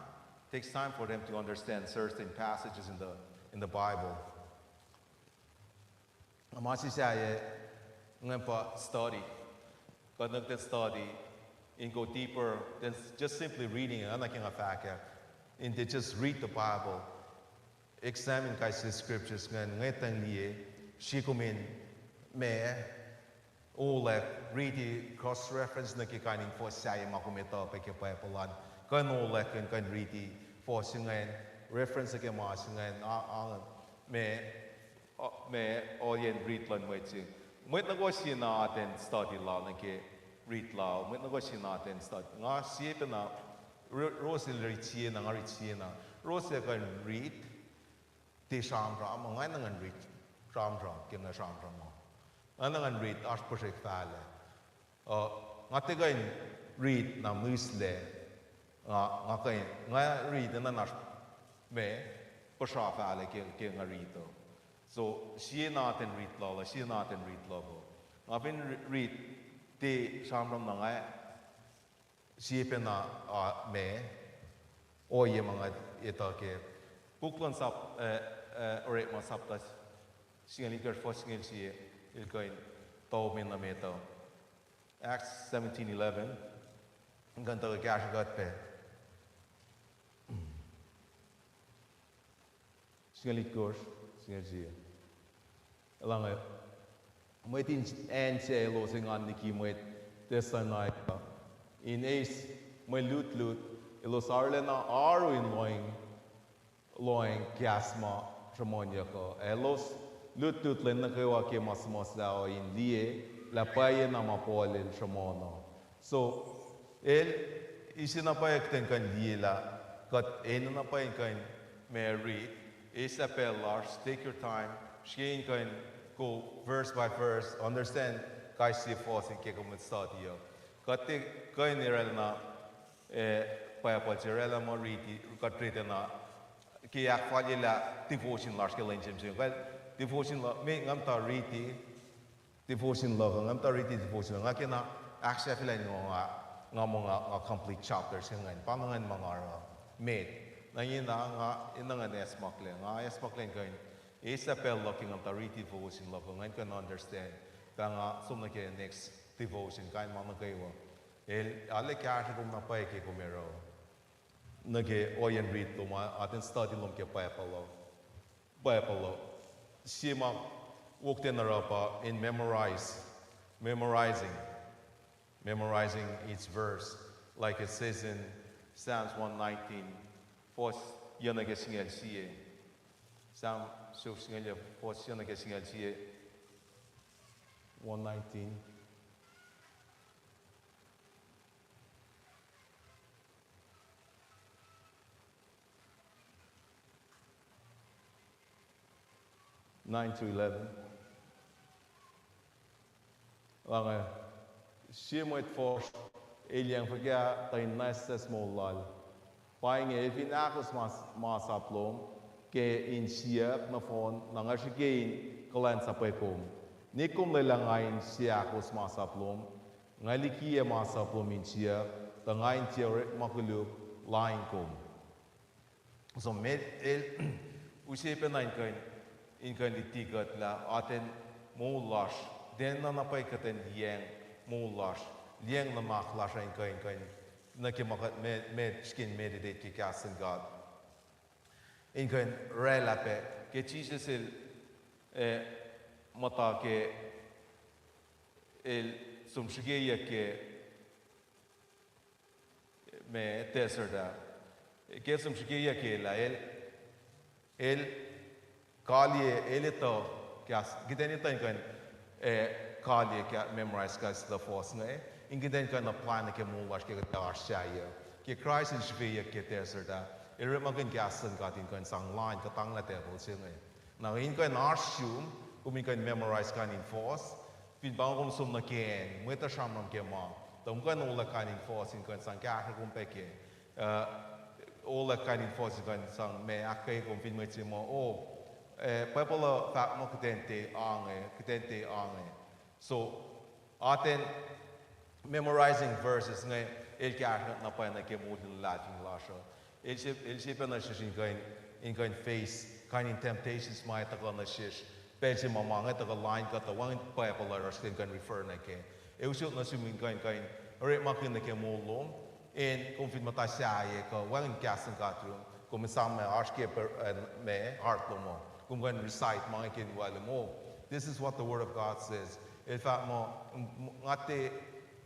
Takes time for them to understand certain passages in the, in the Bible. Ma se sahyac ingacn pa study. Kuht nuh ke study, in go deeper than just simply reading, oacna ke nga fahkwack. In to just read the Bible. Examine kais sie scriptures ingacn, ngwetacng liye, srihke kom in, ma, olwack, riti cross reference nuh ke kain in fuhs sahyac ma kom etuh pac ke Bible an. Kuh in olwack in kuh in riti fuhs ingacn, reference nuh ke ma se ingacn, a, a, ma, ma, ohiyacn rit luhn mwet se. Mwet nuh kwewa sie na atacn study lal nuh ke rit lal. Mwet nuh kwewa sie na atacn study. Nga sie pacna, ro-, ros el rit sie na, nga rit sie na. Ros el kuh in rit, tiac sramsram, nga enenuh ngan rit sramsram, ke nga sramsram uh. Nga enenuh ngan rit, oasr puhsrek fahlac. Uh, nga tiac kuh in rit na mihslac, nga, nga kuh in, nga rit enenuh na oasr, ma, puhsra fahlac ke, ke nga rit uh. So, sie na atacn rit lal uh, sie na atacn rit luhk uh. Nga fin ri-, rit, tiac sramsram na nga, sie pacna, uh, ma, ohiyac ma nga etuh ke puk luhn sap, eh, eh, Orekma sapta singucul itkohsr fuhs singucul sie, el kuh in topin nuh met uh. Acts seventeen eleven, in kuh in tuhkuh kahsrwe kuht pac. Singucul itkohsr, singucul sie. Elange, mwet in acn sac elos engan liki mwet Thessalonica in eis mwe lutlut, elos arulacna oaru in lohacng, lohacng kahs ma sruhmuhnyuck uh. Elos lutlut lwen nuh kwewa ke ma suhmuhslah uh in liye lah pwacyena ma Paul el sruhmuhn uh. So, el, ise na pwacye kuht in kuh in liye lah, kuht enenuh na pwacye in kuh in ma rit, eis lah pacl lasr, take your time, srihke in kuh in go verse by verse, understand kais sie fuhs ke kom study uh. Kuht tiac kuh in oraclah na, eh, Bible se oraclah ma riti, kuht riti na, ke ahkfalyelah devotion lasr ke lwen se inge. Kal devotion la-, me nga muhta riti, devotion luhk uh, nga muhta riti devotion luhk uh, nga kena ahksahfyelah in ngo nga, Nga muh nga, nga complete chapter se ingacn. Pa na ingacn ma nga oruh. Met. Na ingena nga, in na ingacn acsmaklac. Nga acsmaklac in kuh in eis pacl luhk ke nga muhta riti devotion luhk uh, nga in kuh in understand. Pa nga som nuh ke next devotion, kain ma nuh kwewa. El, arlac kahsruh kom na pwacye ke kom oruh nuh ke ohiyacn rit lom, atacn study lom ke Bible uh. Bible uh. Sie ma wo kuht in oruh pa in memorize, memorizing, memorizing each verse, like it says in Psalms one nineteen, fuhs yuc nuh ke singucul sie. Psalm suk singucul yuc, fuhs yuc nuh ke singucul sie. One nineteen. Nine to eleven. Lange, sie mwet fuhsr elyang fuhkah tuh in nwacsnwacs moul lal. Pa inge, el fin ahkos mas-, masap lom ke insiyuck nohfohn, na nga srihke in kuhlwacnsapuh kom. Nik kom lwelah nga in sie ahkos masap lom, nga likiyac masap lom insiyuck, tuh nga in tiac orekma koluk lain kom. So met el use pacna in kuh in, in kuh in luti kuht lah atacn moul lasr, tiacna na pwacye kuht in liyacacng moul lasr, liyacacng nuhnak lasr uh in kuh in, kuh in, nuh ke ma kuht me-, met srihke in meditate ke kahs luhn God. In kuh in oraclah pac ke Jisus el, eh, muhta ke el som srihkeyuck ke ma desert ah. Ke som srihkeyuck ke lah el, el kalye, el etuh, kahs, kuht in etuh in kuh in, eh, kalye, memorize kahs luhn fuhs inge, in kuht in kuh in apply nuh ke moul lasr ke kuht oasr sahyac. Ke Kraist el srihkeyuck ke desert ah, el orekmakihn kahs luhn God in kuh in sang lain kuhtanglah devil se inge. Na in kuh in oasr sum, kom in kuh in memorize kain in fuhs, fin pa kom som nuh ke acn mwet uh sramsram ke ma, tuh kom kuh in olah kain in fuhs in kuh in sang kahsruh kom pac ke, uh, olah kain in fuhs in kuh in sang ma ahkkweye kom fin mwet se muh, oh, eh, Bible uh fahk muh kuht in tiac ange, kuht in tiac ange. So, atacn memorizing verses inge, el kahsruh na pwacye nuh ke moul in luhlahlfongi lasr uh. El se, el se pacna sesr in kuh in, in kuh in face kain in temptations ma ac tuhkuh nuh sesr. Pacl se ma ma inge tuhkuh lain kuht uh, wacngihn Bible uh oasr kuht in kuh in refer nuh kac. Ac usot nuh sum in kuh in, kuh in orekmakihn nuh ke moul lom, in kom fin muhta sahyac kuh wacngihn kahs luhn God lom, kom in sang ma oasr ke, eh, ma heart lom uh, kom kuh in recite ma inge ke wal lom uh. This is what the word of God says. El fahk muh, m-, m-, nga tiac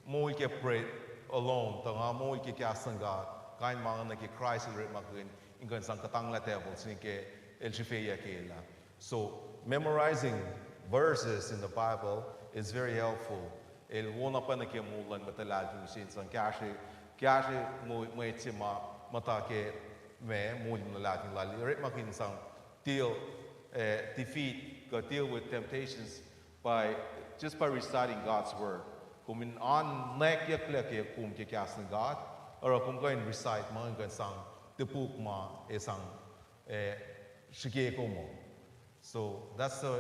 moul ke bread alone, tuh nga moul ke kahs luhn God. Kain ma inge nuh ke Kraist el orekmakihn in kuh in sang kuhtanglah devil se inge ke el srihfeyuck ke lah. So, memorizing verses in the Bible is very helpful. El wo na pwacye nuh ke moul luhn mwet luhlahlfongi se in sang kahsruh, kahsruh mwe-, mwet se ma muhta ke ma moul in luhlahlfongi lal. El orekmakihn sang deal, eh, defeat, kuh deal with temptations by, just by reciting God's word. Kom in oan nwacklah ke kom ke kahs luhn God, oruh kom kuh in recite ma in kuh in sang topuk ma ac sang, eh, srihke kom uh. So that's the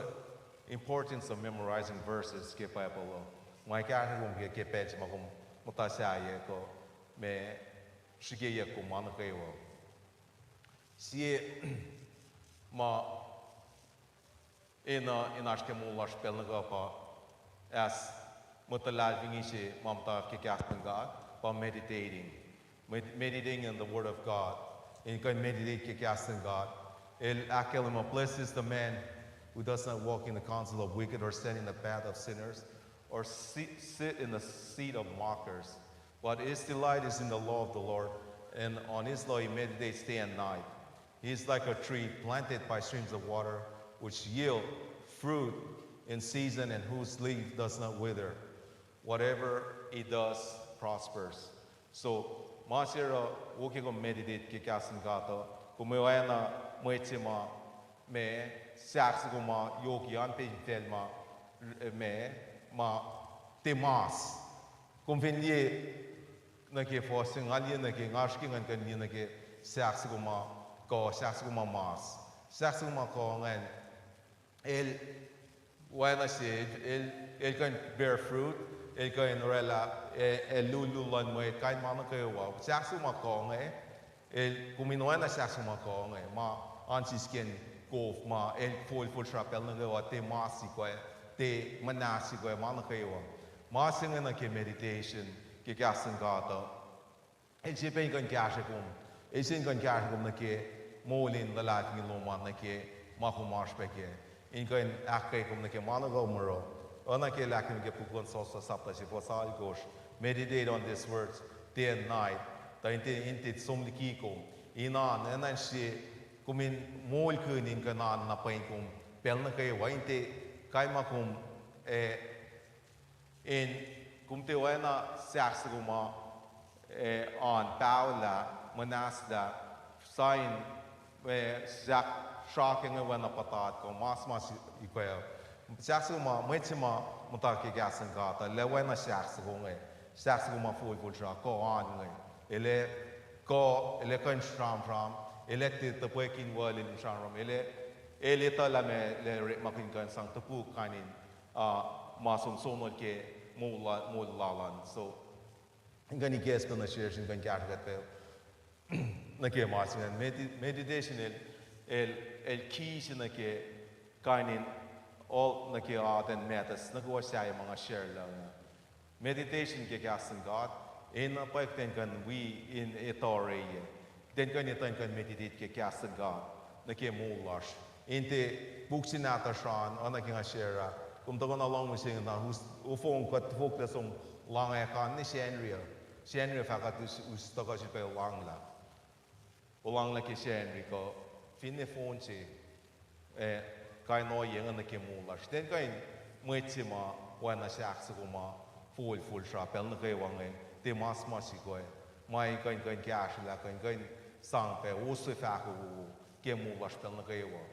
importance of memorizing verses ke Bible uh. Ma kahsruh kom ke, ke pacl se ma kom muhta sahyac kuh ma srihkeyuck kom ma nuh kwewa. Sie ma enenuh in oasr ke moul lasr pacl nuh kwewa pa, as mwet luhlahlfongi se ma muhta ke kahs luhn God, pa meditating. Med-, meditating in the word of God. In kuh in meditate ke kahs luhn God. El ahkkahlwemye, blessed is the man who does not walk in the counsel of wicked, or stand in the path of sinners, or sit, sit in the seat of mockers. But his delight is in the law of the Lord, and on his law he meditates day and night. He is like a tree planted by streams of water, which yield fruit in season and whose leaf does not wither. Whatever he does prospers. So, ma se oruh wo ke kom meditate ke kahs luhn God uh, kom oacna mwet se ma, ma, sahk soko ma yohk an pacl ma, ma, ma tiac mas. Kom fin liye nuh ke fuhs se, nga liye nuh ke, nga srihke ngan kuh in liye nuh ke sahk soko ma, kuh sahk soko ma mas. Sahk soko ma kuh ingacn, el, oacna se, el, el kuh in bear fruit, el kuh in oraclah, e, e, lulul luhn mwet, kain ma nuh kwewa. Sahk soko ma kuh inge, el, kom in oacna sahk soko ma kuh inge, ma oan sisken kof ma el folfol sra pacl nuh kwewa, tiac mas sikoac, tiac muhnahs sikoac, ma nuh kwewa. Ma se inge nuh ke meditation, ke kahs luhn God uh. El srihpac in kuh in kahsrwe kom. El srihpac in kuh in kahsrwe kom nuh ke moul in luhlahlfongi lom an nuh ke ma kom oasr pac kac. In kuh in ahkkweye kom nuh ke ma nuh kwewa muro. Oacna ke el ahkkahlwemye ke puk luhn Sosah sapta se fuhs alkosr. Meditate on these words day and night. Tuh in tiac, in tiac som liki kom. In oan, enenuh in sie, kom in moulkihn in kuh in oan na pweng kom pacl nuh kwewa. In tiac, kain ma kom, e, in kom tiac oacna sahk soko ma, e, oan paolah, muhnahslah, sain, e, sahk srake inge oacna puhtat kuh mas ma ikoac. Sahk soko ma, mwet se ma muhta ke kahs luhn God uh, el ac oacna sahk soko inge, sahk soko ma folfol sra kuh oan inge. El ac kuh, el ac kuh in sramsram, el ac tiac tuhpwekihn wal in sramsram, el ac, el etuh lah meac el orekmakihn kuh in sang topuk kain in, a, ma som sonol ke moul la-, moul lal an. So, in kuh in ikacslah nuh sesr in kuh in kahsrwe kuht pac nuh ke ma se ingacn. Medi-, meditation el, el, el key se nuh ke kain in, o, nuh ke atacn matters nuh kwewa sahyac ma nga share lah inge. Meditation ke kahs luhn God, enenuh pwacye kuht in kuh in wi in etuh oreyac. Kuht in kuh in etuh in kuh in meditate ke kahs luhn God nuh ke moul lasr. In tiac puk se nahtuhsr an, oacna ke nga share ah, kom tuhkuh na lohng mihsenge na, us-, ofong kuht fohlohk som lohng ac kan ne Sacnri uh. Sacnri uh fah kuht us-, us tuhkuh srihpac lohnglah. Olahnglah ke Sacnri kuh finne phone se, e, kain ohiyac inge nuh ke moul lasr. Tiac kuh in mwet se ma oacna sahk soko ma folfol sra pacl nuh kwewa inge, tiac mas ma sikoac, ma in kuh in, kuh in kahsrwelah, kuh in, kuh in sang pac oswe fahko ke moul lasr pacl nuh kwewa.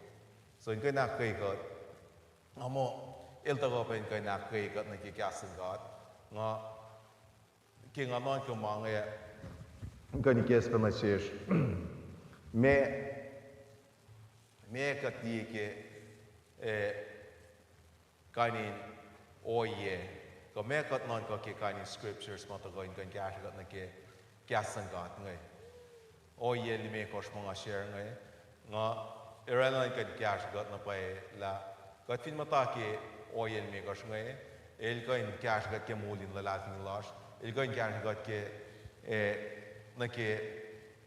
So in kuh in ahkkweye kuht, nga muh, el tuhkuh pac in kuh in ahkkweye kuht nuh ke kahs luhn God. Nga, ke nga nuhnkuh ma inge, kuh in ikacslah nuh sesr, meac, meac kuht liye ke, e, kain in ohiyac, kuh meac kuht nuhnkuh ke kain in scriptures ma tuhkuh in kuh in kahsrwe kuht nuh ke kahs luhn God inge. Ohiyac limekohsr ma nga share inge, nga oraclah in kuh in kahsrwe kuht na pwacye lah kuht fin muhta ke ohiyac limekohsr inge, el kuh in kahsrwe kuht ke moul in luhlahlfongi lasr, el kuh in kahsrwe kuht ke, e, nuh ke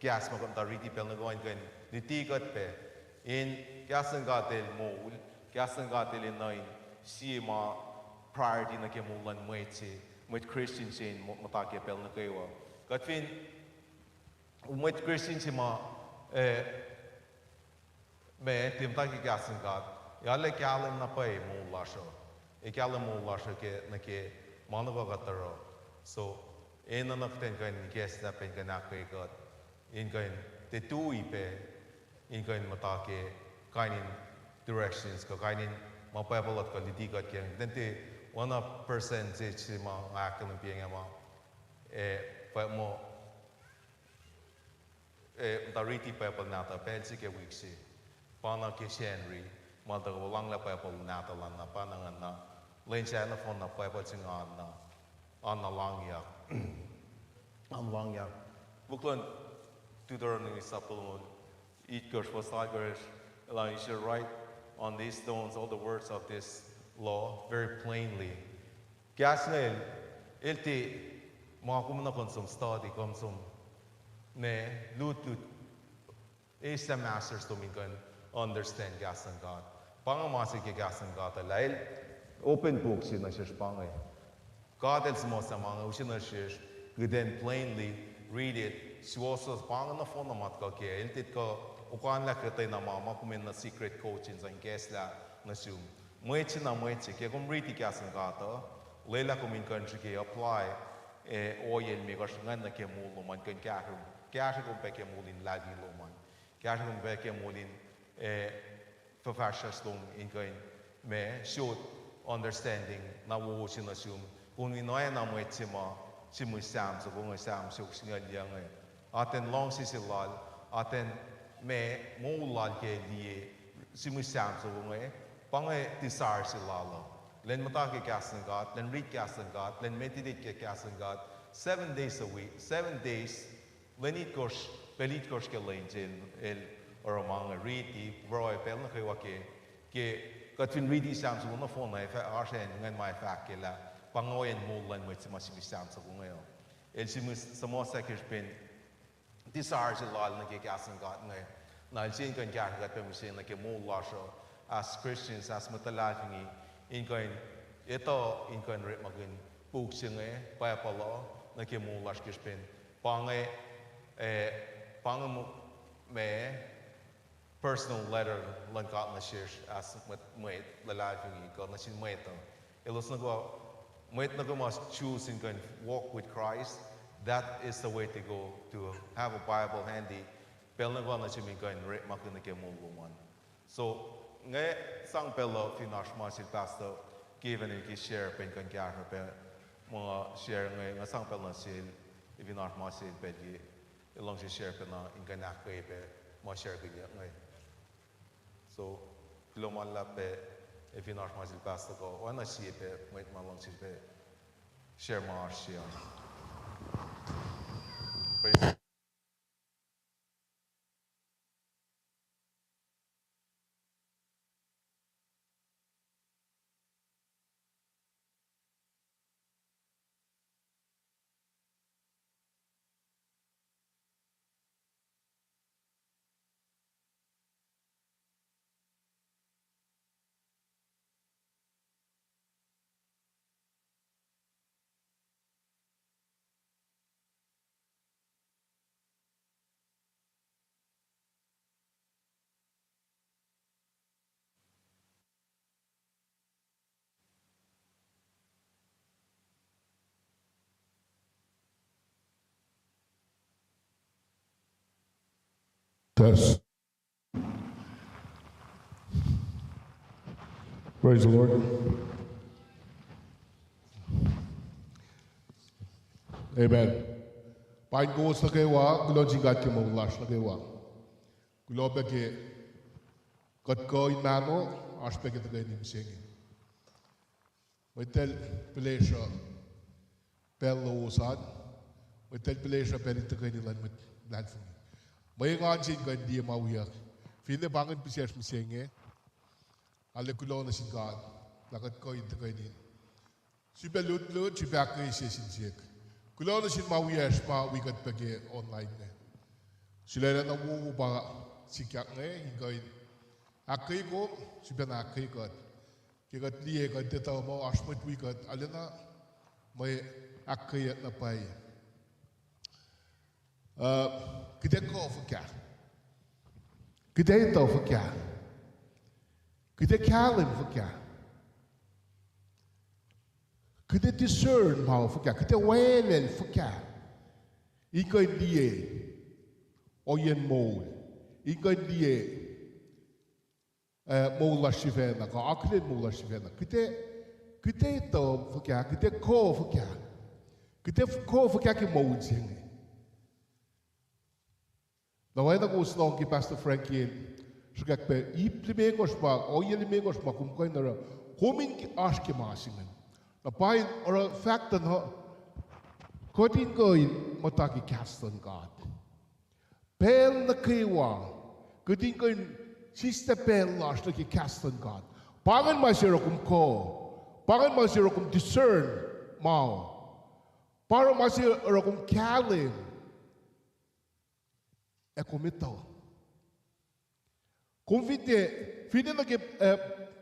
kahs ma kuht muhta riti pacl nuh kwewa in kuh in luti kuht pac in kahs luhn God el moul, kahs luhn God el enenuh in sie ma priority nuh ke moul luhn mwet se, mwet Christian se in muhta ke pacl nuh kwewa. Kuht fin mwet Christian se ma, e, ma tiac muhta ke kahs luhn God, ac arlac kahlwem na pwacye moul lasr uh. Ac kahlwem moul lasr uh ke, nuh ke ma nuh kwewa kuht oruh. So, enenuh kuht in kuh in ikacslah pac in kuh in ahkkweye kuht, in kuh in tiac tui pac, in kuh in muhta ke kain in directions kuh kain in ma Bible uh kuh luti kuht ke. Kuht in tiac one percent se, se ma nga ahkkahlwemye inge ma, e, pa muh, e, muhta riti Bible nahtuhl pacl se ke wik se. Pa na ke Sacnri, ma el tuhkuh olahnglah Bible nahtuhl an na, pa na ingacn na, lwen sahyac nohfohn na Bible se inge an na, an na langyak. An langyak. Puk luhn Deuteronomy sapta longoul itkohsr, fuhs alkohsr, el, you shall write on these stones all the words of this law very plainly. Kahs inge el, el tiac ma kom nuh kom som study, kom som, ma, lutlut, eislah masters lom in kuh in understand kahs luhn God. Pa inge ma se ke kahs luhn God uh lah el open book se nuh sesr pa inge. God el suhmuhslah ma inge use nuh sesr, kuht in plainly read it, suwohswohs pa inge nohfohn na ma tuhkuh kac, el tiac kuh okanlah kuhtwena ma, ma kom in nuh secret code in sang ikacslah nuh sum. Mwet se na mwet se, ke kom riti kahs luhn God uh, lwelah kom in kuh in srihke apply, e, ohiyac limekohsr ingacn nuh ke moul lom an, kuh in kahsruh, kahsruh kom pac ke moul in luhlahlfongi lom an. Kahsruh kom pac ke moul in, e, fuhfahsryucsr lom in kuh in, ma, sot understanding na wowo se nuh sum. Kom in oacna mwet se ma, sihmihs Sam soko inge, Sam soko singucul yuc inge. Atacn luhngse se lal, atacn, ma, moul lal ke liye, sihmihs Sam soko inge, pa inge desire se lal uh. Lwen muhta ke kahs luhn God, lwen riti kahs luhn God, lwen meditate ke kahs luhn God, seven days a week, seven days, lwen itkohsr, pacl itkohsr ke lwen se el, el oruh ma inge, riti, pruhe pacl nuh kwewa ke, ke kuht fin riti Sam soko nohfohn, ac fah oasr acn ingacn ma ac fahk ke lah pa inge ohiyacn moul luhn mwet se ma sihmihs Sam soko inge uh. El sihmihs suhmuhslah ke srihpen desire se lal nuh ke kahs luhn God inge. Na el sie in kuh in kahsruh kuht pac mihsenge nuh ke moul lasr uh, as Christians, as mwet luhlahlfongi, in kuh in etuh in kuh in orekmakihn puk se inge, Bible uh, nuh ke moul lasr ke srihpen pa inge, eh, pa inge ma, ma personal letter luhn God nuh sesr as mwet, mwet luhlahlfongi kuh nuh sin mwet uh. Elos nuh kwewa, mwet nuh kwewa ma choose in kuh in walk with Christ, that is the way to go, to have a Bible handy. Pacl nuh kwewa nuh sum in kuh in orekmakihn nuh ke moul lom an. So, nga sang pacl uh fin oasr ma sel Pastor Kevin el ke share pac in kuh in kahsruh pac ma share inge, nga sang pacl nuh sel, fin oasr ma sel pacl ke el luhngse share pacna in kuh in ahkkweye pac ma share kihnyuck inge. So, kuloh ma luhlahp pac, ac fin oasr ma sel Pastor kuh oacna sie pac mwet ma luhngse pac share ma oasr se an. Praise. Test. Praise the Lord. Amen. Paing kowos nuh kwewa, kuloh nuh sin God ke moul lasr nuh kwewa. Kuloh pac ke kuht kuh in mahno, oasr pac ke tuhkweni mihsenge. Mwet el pihlesruh pacl lowos an, mwet el pihlesruh pacl in tuhkweni luhn mwet luhlahlfongi. Mwe engan se in kuh in liye ma wiyuck. Finne pa ingacn pihsacsr mihsenge, ale kuloh nuh sin God, lah kuht kuh in tuhkweni sifilpac lutlut, sifilpac ahkkweye sie sin siyuck. Kuloh nuh sin ma wiyacsr ma wi kuht pac ke online inge. Sulaclah na wowo pa sikyak inge in kuh in ahkkweye kom, sifilpac na ahkkweye kuht. Ke kuht liye kuht etuh muh oasr mwet wi kuht, arulacna mwe ahkkweyeyuck na pwacye. Uh, kuht ac kuh fuhkah? Kuht ac etuh fuhkah? Kuht ac kahlwem fuhkah? Kuht ac discern ma fuhkah? Kuht ac welel fuhkah in kuh in liye ohiyacn moul, in kuh in liye, eh, moul lasr sifacna, kuh akihlen moul lasr sifacna? Kuht ac, kuht ac etuh fuhkah? Kuht ac kuh fuhkah? Kuht ac kuh fuhkah ke moul se inge? Na oacna kowos lohng ke Pastor Frankie el sruhkwack pac, ip limekohsr ma, ohiyac limekohsr ma kom kuh in oruh, kom in oasr ke ma se ingacn. Na pa in oruh fahk tuh na, kuht in kuh in muhta ke kahs luhn God pacl nuh kwewa. Kuht in kuh in sislah pacl lasr nuh ke kahs luhn God. Pa ingacn ma se oruh kom kuh, pa ingacn ma se oruh kom discern ma, pa oruh ma se oruh kom kahlwem ac kom etuh. Kom fin tiac, finne nuh ke, eh,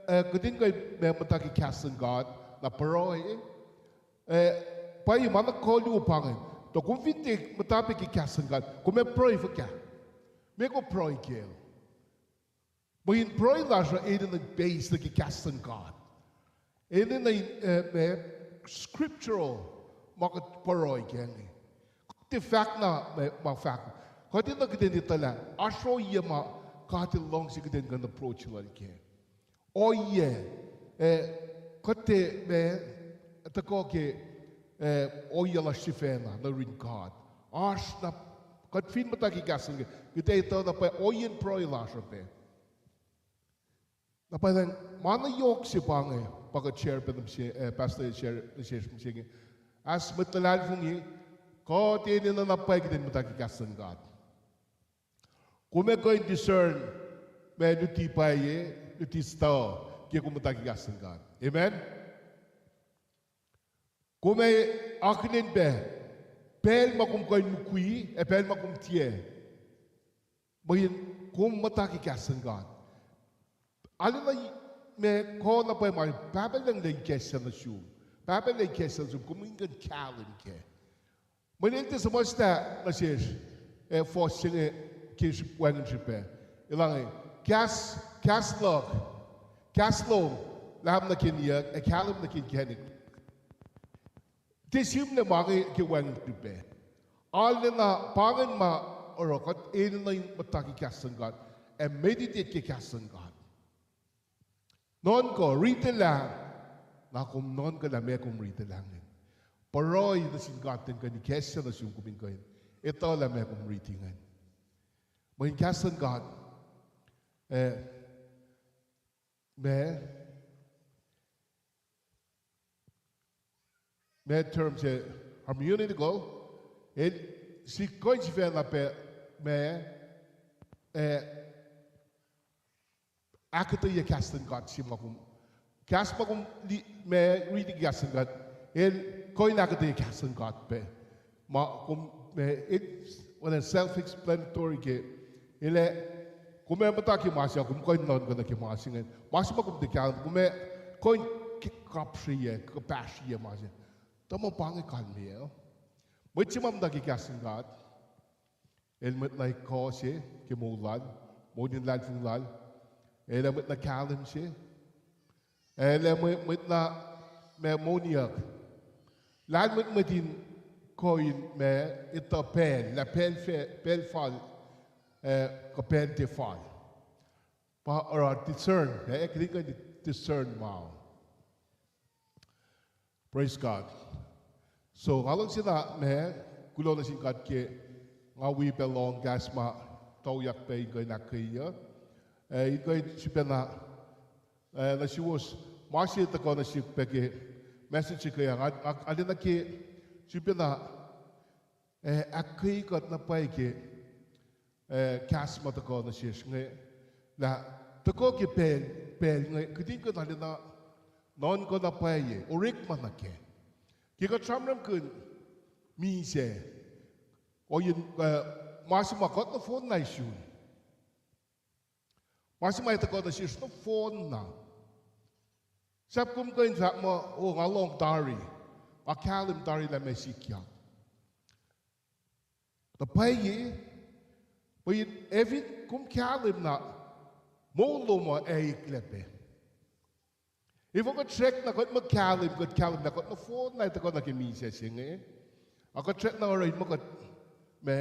eh, kuht in kuh in muhta ke kahs luhn God, na pruhe, eh, pwacye ma nuh kwewa luo pa ingacn. Tuh kom fin tiac muhta pac ke kahs luhn God, kom ac pruhe fuhkah? Meac kom pruhe kac? Mweyen pruhe lasr uh enenuh in base nuh ke kahs luhn God. Enenuh in, eh, ma scriptural ma kuht pruhe kac inge. Kuht tiac fahk na ma, ma fahk. Kuht enenuh kuht in etuh lah oasr ohiyac ma God El luhngse kuht in kuh in approach Lal kac. Ohiyac, eh, kuht tiac ma tuhkuh ke, eh, ohiyac lasr sifacna nuh yurin God. Oasr na, kuht fin muhta ke kahs luhn God, kuht ac etuh na pwacye ohiyacn pruhe lasr uh pac. Na pwacye, ma na yohk se pa inge, pa kuht share pac nuh mihsenge, eh, pastor share nuh sesr mihsenge. As mwet luhlahlfongi, kuht enenuh na pwacye kuht in muhta ke kahs luhn God. Kom ac kuh in discern ma luti pwacye, luti stuh, ke kom muhta ke kahs luhn God. Amen? Kom ac akihlen pac pacl ma kom kuh in mukwi, ac pacl ma kom tiac. Mweyen kom muhta ke kahs luhn God. Arulacna ma kuh na pwacye ma Pahpah Lucng El ikacslah nuh sum. Pahpah El ikacslah nuh sum, kom in kuh in kahlwem kac. Mweyen El tiac suhmuhslah nuh sesr, eh, fuhs se inge ke srihp wacngihn srihpac. Elan inge, kahs, kahs luhk, kahs lom, lahm nuh ke niyuck, ac kahlwem nuh ke inkacnek. Tiac sihmlac ma inge ke wacngihn srihpac. Arulacna pa ingacn ma oruh kuht enenuh in muhta ke kahs luhn God, ac meditate ke kahs luhn God. Nuhnkuh, ritilah, na kom nuhnkuh lah meac kom ritilah ingacn. Pruhe nuh sin God in kuh in ikacslah nuh sum kom in kuh in etuh lah meac kom riti ingacn. Mweyen kahs luhn God, eh, ma, ma term se hermeneutical, el sikuh in sifacna pac ma, eh, ahkuhtweyac kahs luhn God se ma kom, kahs ma kom li-, ma riti ke kahs luhn God, el kuh in ahkuhtweyac kahs luhn God pac. Ma kom, ma, el, well, self-explanatory ke, el ac, kom ac muhta ke ma se, kom kuh in nuhnkuh nuh ke ma se ingacn. Ma se ma kom tiac kahlwem, kom ac kuh in k-, kapsrweyuc, kuhpahsrweyuc ma se. Tuh ma pa inge kalmeyac. Mwet se ma muhta ke kahs luhn God, el mwet na ekuh se ke moul lal, moul in luhlahlfongi lal, el ac mwet na kahlwem se, el ac mwe-, mwet na ma moniyuck. Lahlmwetmwet in kuh in ma etuh pacl, lah pacl fa-, pacl fal, eh, kuh pacl tiac fal. Pa oruh discern, eh, kuht in kuh in discern ma. Praise God. So, nga luhngse na ma, kuloh nuh sin God ke nga wi pac lohng kahs ma tuyak pac in kuh in ahkkweyuc. Eh, in kuh in sifacna, eh, nuh suwos ma se tuhkuh nuh sihk pac ke message se ke, nga, nga, arulacna ke sifacna, eh, ahkkweye kuht na pwacye ke, eh, kahs ma tuhkuh nuh sesr inge, lah tuhkuh ke pacl, pacl inge, kuht in kuh in arulacna nuhnkuh na pwacye, orekma nuh kac. Ke kuht sramsramkihn misac, ohiyacn, eh, ma se ma kuht nohfohn na sun. Ma se ma tuhkuh nuh sesr nohfohn na. Sahp kom kuh in fahk muh, o, nga lohng tari, nga kahlwem tari lah meac sikyak. Na pwacye, mweyen ac fin kom kahlwem na, moul lom uh ac eklac pac. Efuh kuht srackna, kuht muh kahlwem, kuht kahlwem lah kuht nohfohn na tuhkuh nuh ke misac se inge. A kuht srackna oruh in muh kuht, ma,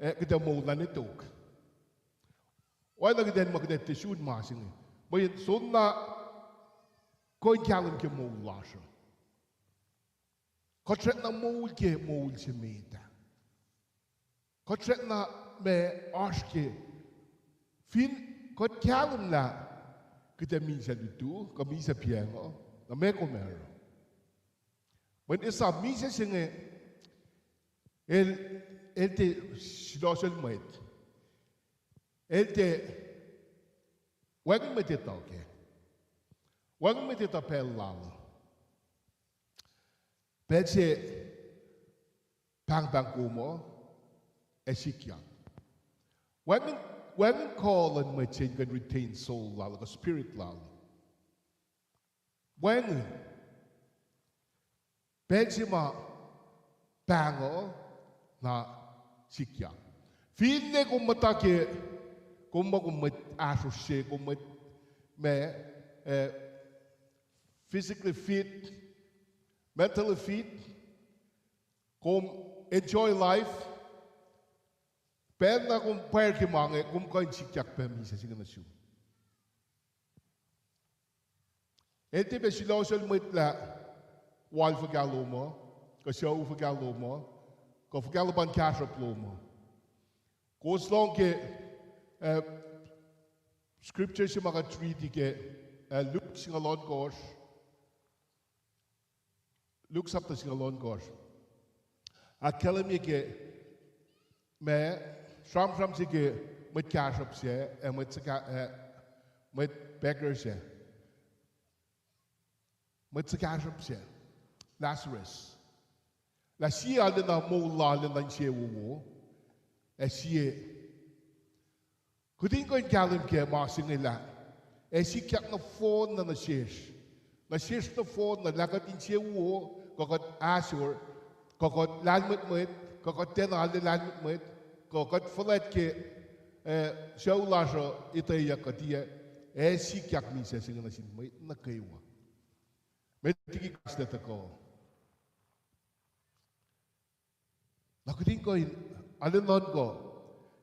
eh, kuht ac moul na ne tok. Oacna kuht in muh kuht ac tiac sun ma se inge. Mweyen soenna kuh in kahlwem ke moul lasr uh. Kuht srackna moul ke moul se met ah. Kuht srackna ma oasr ke fin kuht kahlwem lah kuht ac misac lutu, kuh misac piacng uh, na meac kom oruh? Mweyen esam misac se inge, el, el tiac sulohsohl mwet. El tiac, wacngihn mwet etuh kac. Wacngihn mwet etuh pacl lal uh. Pacl se pahngpahng kom uh ac sikyak. Wacngihn, wacngihn kuh luhn mwet se in kuh in retain soul lal kuh spirit lal. Wacngihn. Pacl se ma pahng uh na sikyak. Finne kom muhta ke, kom muh kom mwet ahsrosr se, kom mwet ma, eh, physically fit, mentally fit, kom enjoy life, pacl na kom pwacr ke ma inge, kom kuh in sikyak pac misac se inge nuh sum. El tiac pac sulohsohl mwet lah wal fuhkah lom uh, kuh sucu fuhkah lom uh, kuh fuhkah luhpan kahsruhp lom uh. Kowos lohng ke, eh, scripture se ma kuht riti ke, eh, Luke singucul ohnkohsr, Luke sapta singucul ohnkohsr. Ahkkahlwemye ke ma, sramsram se ke mwet kahsruhp sac, ac mwet suhka-, ac mwet beggar sac. Mwet suhkahsruhp sac, Lazarus. Lah sie arulacna moul lal in insewowo, ac sie Kuht in kuh in kahlwem ke ma se inge lah ac sikyak nohfohn na nuh sesr. Nuh sesr nohfohn na lah kuht insewowo, kuh kuht ahsor, kuh kuht lahlmwetmwet, kuh kuht tiacna arlac lahlmwetmwet, kuh kuht fuhlwact ke, eh, sucu lasr uh etweyuck kuh tiac, ac sikyak misac se inge nuh sin mwet nuh kwewa. Met liki Kraist el tuhkuh. Na kuht in kuh in, arulacna nuhnkuh,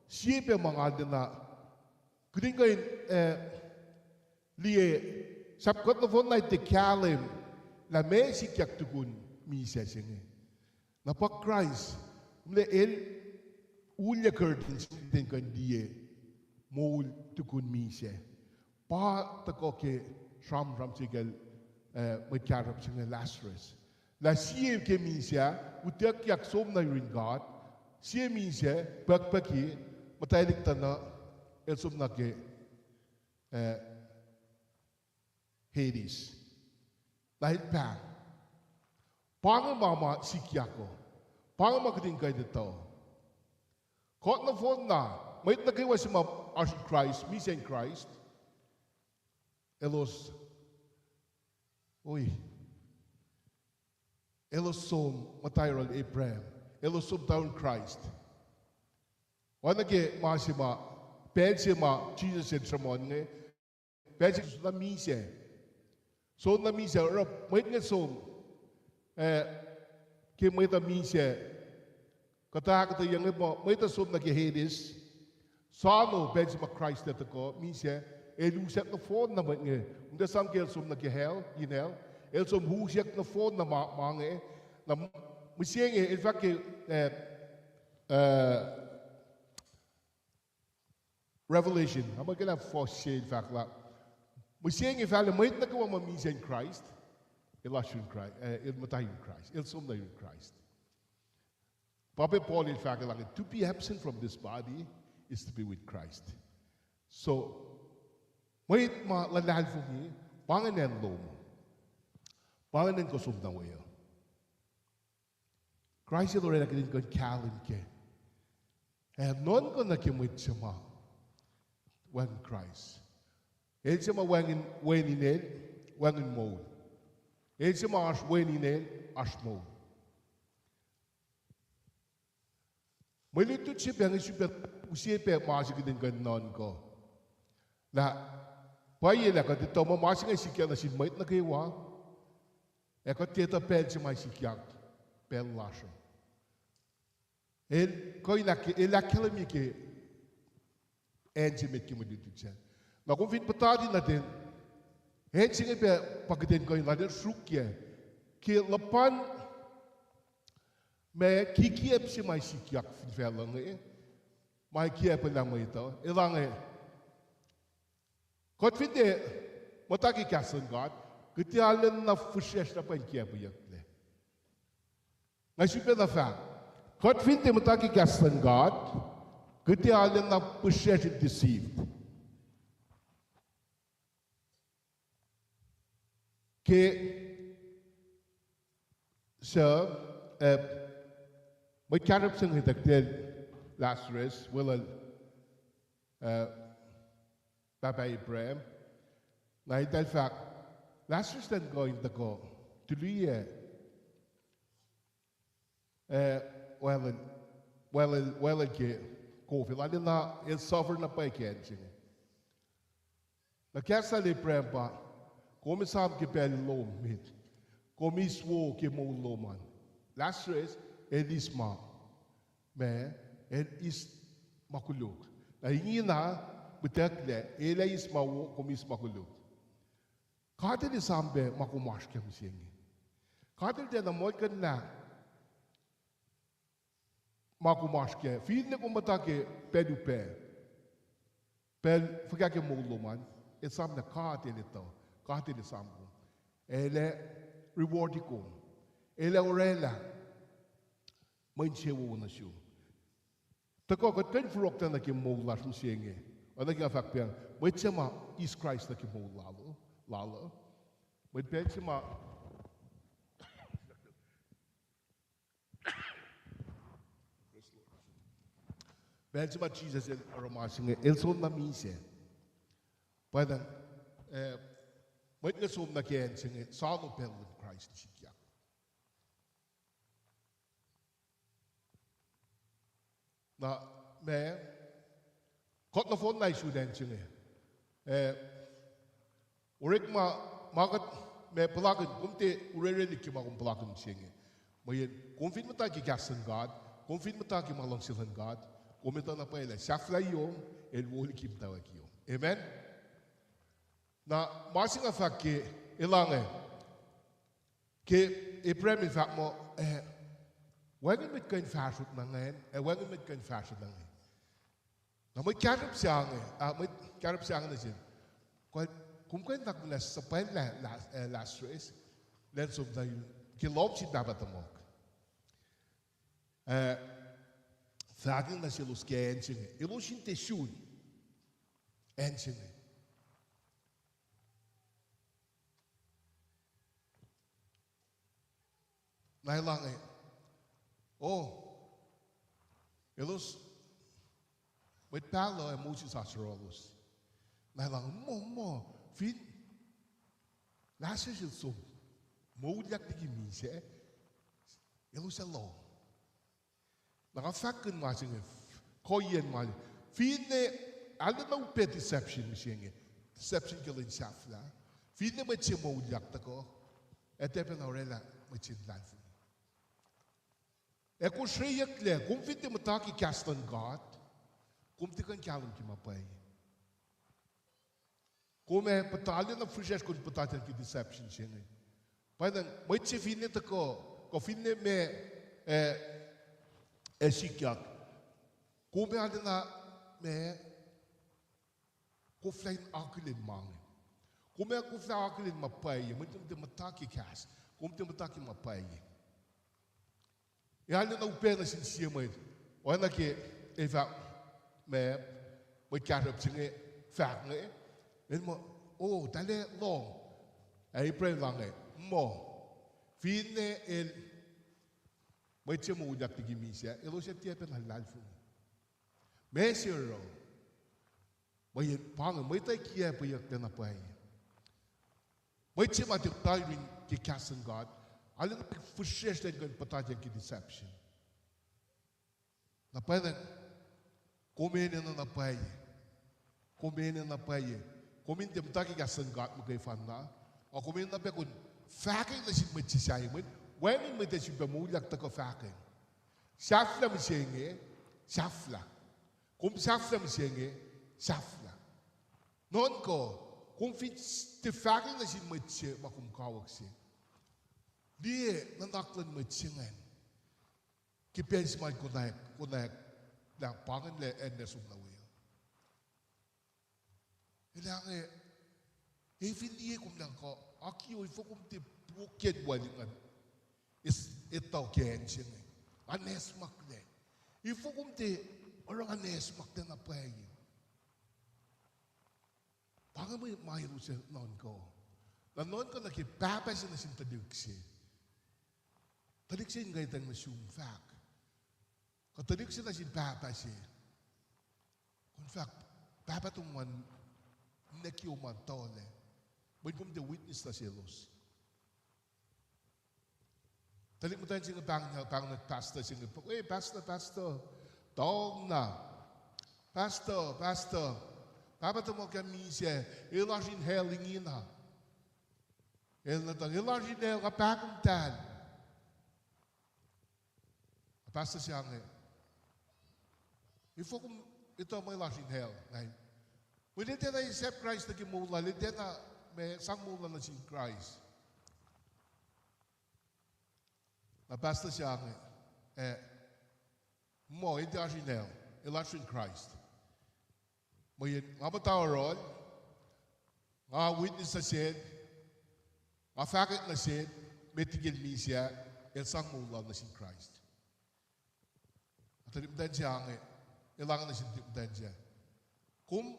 sie pac ma nga arulacna, kuht in kuh in, eh, liye, sahp kuht nohfohn na tiac kahlwem lah meac sikyak tukun misac se inge. Na pa Kraist, mlac el, ulyuck in kuht in kuh in liye, moul tukun misac. Pa tuhkuh ke sramsram se kacl, eh, mwet kahsruhp se inge Lazarus. Lah sie ke misac, utuckyak som nuh yurin God, sie misac, puhkpuhki, muhtwaclihk tuh na, el som nuh ke, eh, Hades. Na el pahng. Pa inge ma ma sikyak uh. Pa inge ma kuht in kuh in etuh. Kuht nohfohn na, mwet nuh kwewa se ma oasr in Kraist, misac in Kraist, elos, oi, elos som muhta yohrohl Abraham, elos som muhta yohrohl Kraist. Oacna ke ma se ma, pacl se ma Jisus el sruhmuhn inge, pacl se som na misac. Som na misac, oruh mwet inge som, eh, ke mwet uh misac, kuhtuh ahkuhtweyac inge muh mwet uh som nuh ke Hades, soano pacl se ma Kraist el tuhkuh misac, el usyak nohfohn na mwet inge, kom tiac esam ke el som nuh ke hell, in hell, el som usyak nohfohn na ma, ma inge, na mihsenge, el fahk ke, eh, eh, Revelation, nga muh ke lah fuhs se el fahk lah, mihsenge fahk lah mwet nuh kwewa ma misac in Kraist, el oasr yurin Kraist, eh, el muhta yurin Kraist, el som nuh yurin Kraist. Pa pac Paul el fahk lah, to be absent from this body is to be with Christ. So, mwet ma luhlahlfongi, pa ingacn lom. Pa ingacn kuh som nuh we uh. Kraist el oraclah kuht in kuh in kahlwem kac. Ac nuhnkuh nuh ke mwet se ma wacngihn Kraist. El se ma wacngihn wen in el, wacngihn moul. El se ma oasr wen in el, oasr moul. Mwe lutlut se pac inge srihpac, use pac ma se kuht in kuh in nuhnkuh. Lah, pwacye lah kuht etuh muh ma se inge sikyak nuh sin mwet nuh kwewa. Ac kuht tiac etuh pacl se ma sikyak, pacl lasr uh. El kuh in ahk-, el ahkkahlwemye ke acn se met ke mwe lutlut sac. Na kom fin puhtati nuh ten, acn se inge pac pa kuht in kuh in arlac sruokyac. Ke luhpan ma kikiacp se ma sikyak fin facluh inge, ma kiacpwelah mwet uh, elange. Kuht fin tiac muhta ke kahs luhn God, kuht tiac arulacna fihsracsr na pwacye in kiacpweyucklac. Nga sifilpac na fahk, kuht fin tiac muhta ke kahs luhn God, kuht tiac arulacna fihsracsr in deceived. Ke suc, eh, mwet kahsruhp se inge tuh kihtin Lazarus, weluhl, eh, pahpah Abraham. Na eltahl fahk, Lazarus an kuh in tuhkuh, tuliyac, eh, weluhl, weluhl, weluhl ke kof, el arulacna, el suffer na pwacye ke acn se inge. Na kahs lal Abraham pa, kom esam ke pacl lom met, kom eis wo ke moul lom an. Lazarus, el eis ma, ma, el eis ma koluk. Na ingena, muhtwacklac, el ac eis ma wo, kom eis ma koluk. God el esam pac ma kom oasr kac mihsenge. God el tiacna muhlkuhnlah ma kom oasr kac. Finne kom muhta ke pacl upac, pacl fuhkah ke moul lom an, esam lah God el etuh, God el esam kom. El ac reward-i kom. El ac orwaclah mwe insewowo nuh sum. Tuhkuh kuht kuh in fohlohklac nuh ke moul lasr mihsenge. Oacna ke nga fahk pac, mwet se ma eis Kraist nuh ke moul lal uh, lal uh. Mwet pacl se ma, pacl se ma Jisus el oruh ma se inge, el soenna misac. Pwacnwacng, eh, mwet inge som nuh ke acn se inge, soano pacl luhn Kraist sikyak. Na, ma, kuht nohfohn na isun acn se inge. Eh, orekma, ma kuht, ma puhlakihn, kom tiac orwacraclihk ke ma kom puhlakihn mihsenge. Mweyen kom fin muhta ke kahs luhn God, kom fin muhta ke ma luhngse luhn God, kom etuh na pwacye lah sahflahiyom el wo liki muhtwacwacackiyom. Amen? Na ma se nga fahk ke, elange, ke Abraham el fahk muh, eh, wacngihn mwet kuh in fahsrot na ingacn, ac wacngihn mwet kuh in fahsrot na inge. Na mwet kahsruhp se inge, ah, mwet kahsruhp se inge nuh sel, kuh, kom kuh in nuhnkuh lah suhpwacl lah, lah, eh, Lazarus, elan som nuh yurin, ke lohm sin pahpah tuhmuhk. Eh, fahk nuh selos ke acn se inge. Elos in tiac sun acn se inge. Na elange, oh, elos, mwet pahluh ac Moses oasr yohrohlos. Na elange, muh, muh, fin Lazarus el som moulyak liki misac, elos ac lohng. Na nga fahkkihn ma se inge, kuhiyacn ma, finne, arulacna upac deception mihsenge, deception ke lwen sahflah. Finne mwet se moulyak tuhkuh, ac tiac pacna orwaclah mwet se luhlahlfongi. Ac kosreyucklac, kom fin tiac muhta ke kahs luhn God, kom tiac kuh in kahlwem ke ma pwacye. Kom ac puhta, arulacna fihsracsr kom puhtatyang ke deception se inge. Pwacnwacng mwet se finne tuhkuh, kuh finne ma, eh, ac sikyak, kom ac arulacna, ma, koflah in akihlen ma inge. Kom ac koflah akihlen ma pwacye, mweyen kom tiac muhta ke kahs, kom tiac muhta ke ma pwacye. Ac arulacna upac nuh sin sie mwet. Oacna ke, el fahk, ma, mwet kahsruhp se inge fahk inge, el muh, oh, tahl ac lohng. Ac Abraham el fahk inge, muh, finne el, mwet se moulyak liki misac, elos ac tiac pacna luhlahlfongi. Ma se oruh, mweyen pa inge, mwet ac kiacpweyucklac na pwacye. Mwet se ma tiac muhta yurin ke kahs luhn God, arulacna fihsracsr elan kuh in puhtatyang ke deception. Na pwacnwacng, kom enenuh na pwacye. Kom enenuh na pwacye. Kom in tiac muhta ke kahs luhn God muhkwena, a kom enenuh pac kom fahkwack nuh sin mwet se sahyac, mweyen wacngihn mwet ac sifilpac moulyak tuhkuh fahkwack. Sahflah mihsenge, sahflah. Kom sahflah mihsenge, sahflah. Nuhnkuh, kom fin tiac fahkwack nuh sin mwet se ma kom kawuck se, liye nuhnak luhn mwet se ingacn ke pacl se ma konwacack, konwacack lah pa ingacn lah acn ma som nuh we uh. Elange, e fin liye kom lah kuh, akiyo, efuh kom tiac pokyacn wal ingacn, etuh ke acn se inge, nga nwacsmaklac. Efuh kom tiac oruh nga nwacsmaklac na pwacye. Pa inge mwe ma elos ac nuhnkuh. Na nuhnkuh nuh ke pahpah se nuh sin tuhlihk se. Tuhlihk se in kuhtacng nuh sum fahk. Kuh tuhlihk se nuh sin pahpah se. Kom fahk, pahpah, tom an, nwackyo ma tuhlac. Mweyen kom tiac witness nuh selos. Tuhlihk muhtwacn se inge pahng, pahng nuh pastor se inge, eh, pastor, pastor, tong na. Pastor, pastor, pahpah tuhmuhk ah misac, el oasr in hell ingena. El nuh tuh, el oasr in hell, nga pahkomtahl. Pastor se inge, efuh kom etuh muh el oasr in hell ingacn? Mweyen el tiacna accept Kraist nuh ke moul lal, el tiacna, ma, sang moul lal nuh sin Kraist. Na pastor se inge, eh, muh el tiac oasr in hell, el oasr in Kraist. Mweyen nga muhta yohrohl, nga witness nuh sel, nga fahkwack nuh sel met liki el misac, El sang moul lal nuh sin Kraist. Tuhlihk muhtwacn se ange, el ange nuh sin tuhlihk muhtwacn se, kom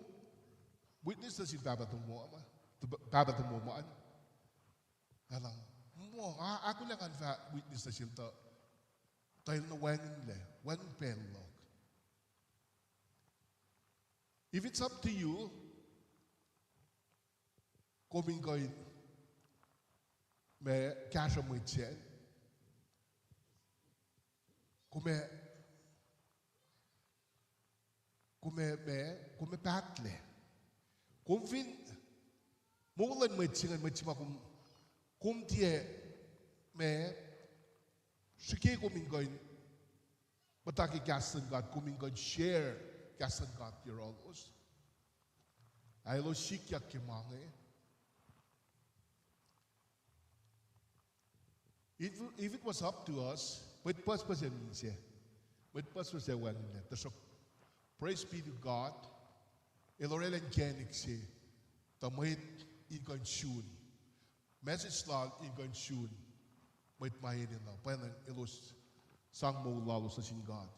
witness nuh sin pahpah tomom, pahpah tomom an? Elan, muh, a, ahkolah ngan fah witness nuh sel tuh, tuh el nuh wacngihnlac, wacngihn pacl luhk. If it's up to you, kom in kuh in, ma, kahsruh mwet sacn. Kom ac, kom ac, ma, kom ac pahtlac. Kom fin moul luhn mwet se inge, mwet se ma kom, kom tiac, ma, srihke kom in kuh in muhta ke kahs luhn God, kom in kuh in share kahs luhn God yohrohlos, ac elos sikyak ke ma inge. If, if it was up to us, mwet pucspucs ac misac, mwet pucspucs ac wacngihnlac. Tuhsruhk, praise be to God, El oraclah inkacnek se, tuh mwet in kuh in sun, message lal in kuh in sun mwet ma enenuh, pwacnwacng elos sang moul lalos nuh sin God.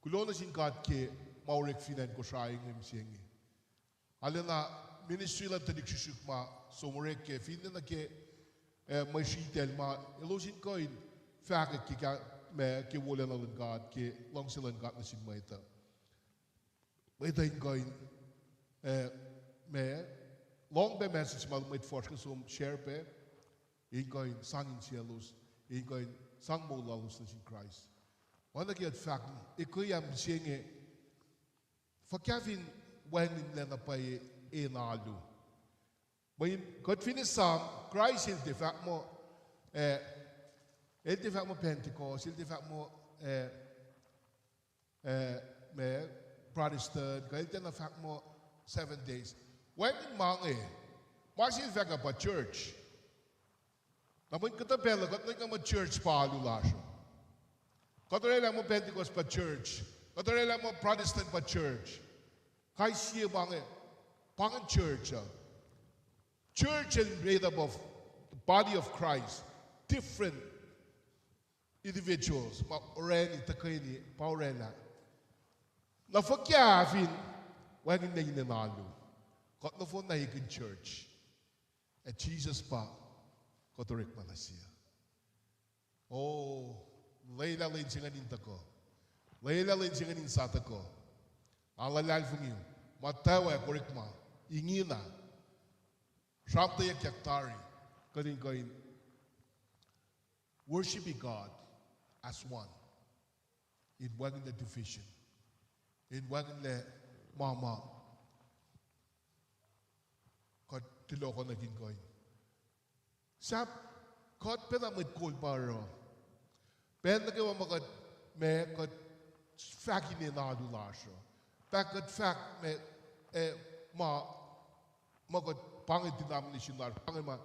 Kuloh nuh sin God ke ma orek fin acn Kosrae inge mihsenge. Arulacna ministry luhn tuhlihk srihsrihk ma som orek ke finne nuh ke, eh, mwe sritacl ma elos in kuh in fahkwack ke, ma, ke wolacna luhn God, ke luhngse luhn God nuh sin mwet uh. Mwet uh in kuh in, eh, ma, lohng pac message ma mwet fuhsr inge som share pac, in kuh in sang insiyaclos, in kuh in sang moul lalos nuh sin Kraist. Oacna ke kuht fahk, ekwe ah mihsenge, fuhkah fin wacngihnlac na pwacye in alu? Mweyen kuht fin esam, Kraist El tiac fahk muh, eh, El tiac fahk muh Pentecost, El tiac fahk muh, eh, eh, ma, Protestant, kuh El tiacna fahk muh Seven Days. Wacngihn ma inge, ma se El fahk uh pa church. Na mweyen kuhtuh pacl uh kuht nuhnkuh muh church pa alu lasr uh. Kuht orwaclah muh Pentecost pa church. Kuht orwaclah muh Protestant pa church. Kais sie ma inge, pa ingacn church uh. Church is made up of the body of Christ, different individuals, ma orani, tuhkweni, pa oraclah. Na fuhkah fin wacngihnlac in alu? Kuht nohfohn na ekihn church. Ac Jisus pa kuht orekma nuh se. O, lwelah lwen se ingacn in tuhkuh. Lwelah lwen se ingacn in sa tuhkuh. Nga luhlahlfongi, ma tuh wacngihn orekma ingena, sramtweack tari, kuht in kuh in worship God as one. In wacngihnlac division. In wacngihnlac ma ma kuht tilokonokin kuh in. Sahp kuht pacna mwet kol pa oruh. Pacl nuh kwewa ma kuht, ma kuht fahk inen alu lasr uh, pa kuht fahk ma, eh, ma, ma kuht pa inge denomination lasr, pa inge ma,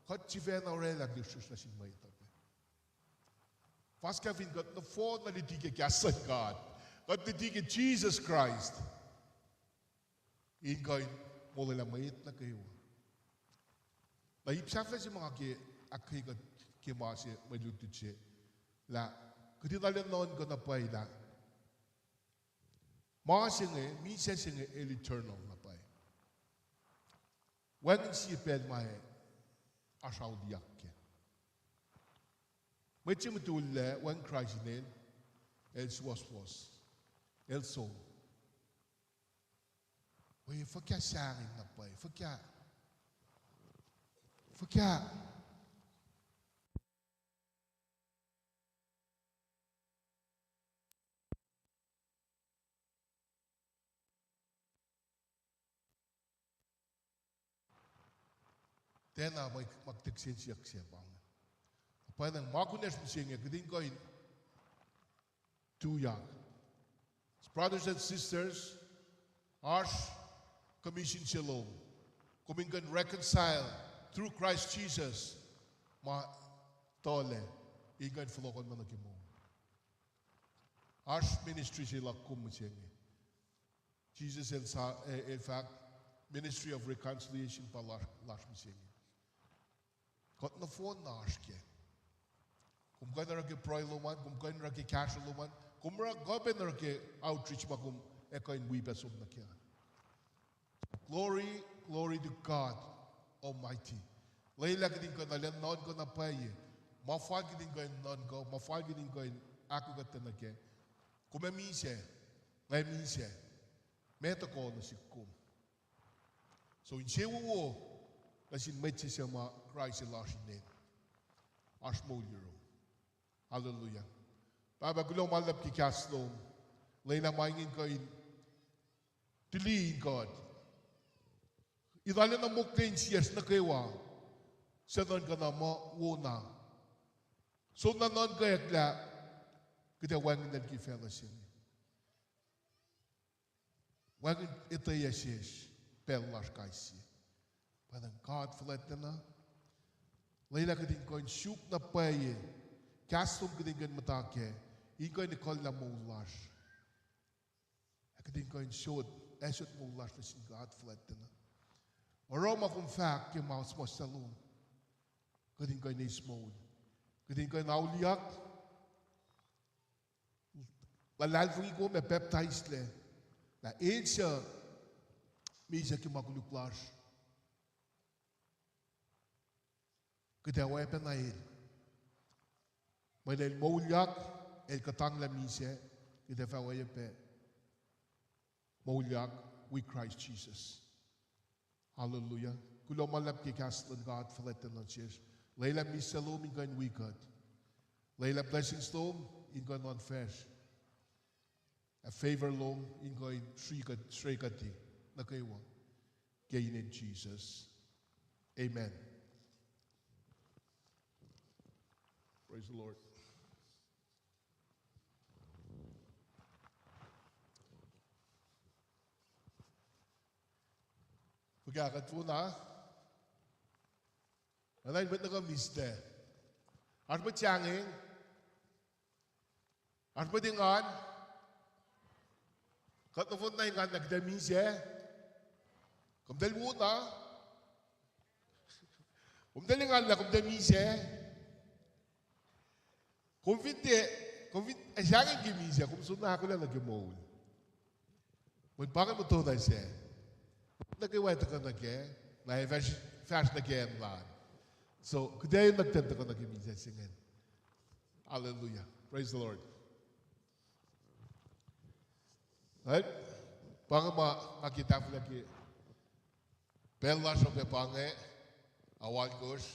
kuht sifacna orwaclah lihksrihsr nuh sin mwet uh pac. Fuhkah fin kuht nohfohn na luti ke kahs luhn God, kuht luti ke Jisus Kraist, in kuh in molwelah mwet nuh kwewa. Na ip sahflah se ma nga ke ahkkweye kuht ke ma se mwe lutlut se, lah kuht in arulacna nuhnkuh na pwacye lah ma se inge, misac se inge el eternal na pwacye. Wacngihn sie pacl ma ac oasr auliyak kac. Mwet se mutullac, wacngihn Kraist inel, el suwohswohs, el som. Mwe fuhkah sahngweng na pwacye, fuhkah, fuhkah. Tiacna ma, ma kuht siyuck se pa inge. Pwacnwacng ma kunacsr mihsenge, kuht in kuh in tuyak. Brothers and sisters, oasr commission se lom. Kom in kuh in reconcile through Christ Jesus ma tuhlac, in kuh in fohlohkohnma nuh ke moul. Oasr ministry se luhk kom mihsenge. Jisus el sa, eh, el fahk, ministry of reconciliation pa lasr, lasr mihsenge. Kuht nohfohn na oasr kac. Kom kuh in oruh ke pruhe lom an, kom kuh in oruh ke kahsruh lom an, kom oruh kuh pac in oruh ke outreach ma kom ac kuh in wi pac som nuh kac. Glory, glory to God Almighty. Lwelah kuht in kuh in arulacna nuhnkuh na pwacye. Ma fal kuht in kuh in nuhnkuh, ma fal kuht in kuh in ahkkuhtuh nuh kac. Kom ac misac, nga ac misac. Meac tuhkuh nuh sihk kom? So insewowo nuh sin mwet se suc ma Kraist el oasr inen. Oasr moul yohrohl. Hallelujah. Pahpah, kuloh ma luhlahp ke kahs lom. Lwelah ma inge in kuh in tili in kuht. In arulacna mokle insiyacsr nuh kwewa suc nuhnkuh na muh wona. Som na nuhnkweyuck lah kuht ac wacngihn nuh ke facluh se inge. Wacngihn etweyac sesr pacl lasr kais sie. Pwacnwacng God fuhlwactlacna, lwelah kuht in kuh in suk na pwacye kahs lom kuht in kuh in muhta kac, in kuh in ekuhllah moul lasr. Ac kuht in kuh in sot, ac sot moul lasr nuh sin God fuhlwactlacna. Oruh ma kom fahk ke ma suhmuhslah lom, kuht in kuh in eis moul. Kuht in kuh in auliyak, luhlahlfongi kom ac pacptaislac, lah el suc misac ke ma koluk lasr, kuht ac oacyacpac na el. Mweyen el moulyak, el kuhtanglah misac, kuht ac fah oacyacpac moulyak wi Kraist Jisus. Hallelujah. Kuloh ma luhlahp ke kahs luhn God fuhlwactlacna nuh sesr. Lwelah misac lom in kuh in wi kuht. Lwelah blessings lom in kuh in oan facsr. Ac favor lom in kuh in sri kuht, sre kuht nuh kwewa. Ke inen Jisus. Amen. Praise the Lord. Fuhkah kuht wona? Nga na in mwet nuh kuh mista. Oasr mwet sahngweng? Oasr mwet engan? Kuht nohfohn na engan lah kuht ac misac? Komtal wona? Komtal engan lah komtal misac? Kom fin tiac, kom fin ac sahngweng ke misac, kom soenna ahkolah nuh ke moul. Mweyen pa inge muhtuhnoa sac. Nuh kwewa tuhkuh nuh kac, na ac fahsr, fahsr nuh ke acn lal. So, kuht ac nuh kuht in tuhkuh nuh ke misac se ingacn. Hallelujah. Praise the Lord. Right? Pa inge ma nga ke tahfwelah ke pacl lasr uh pa inge, awalkosr.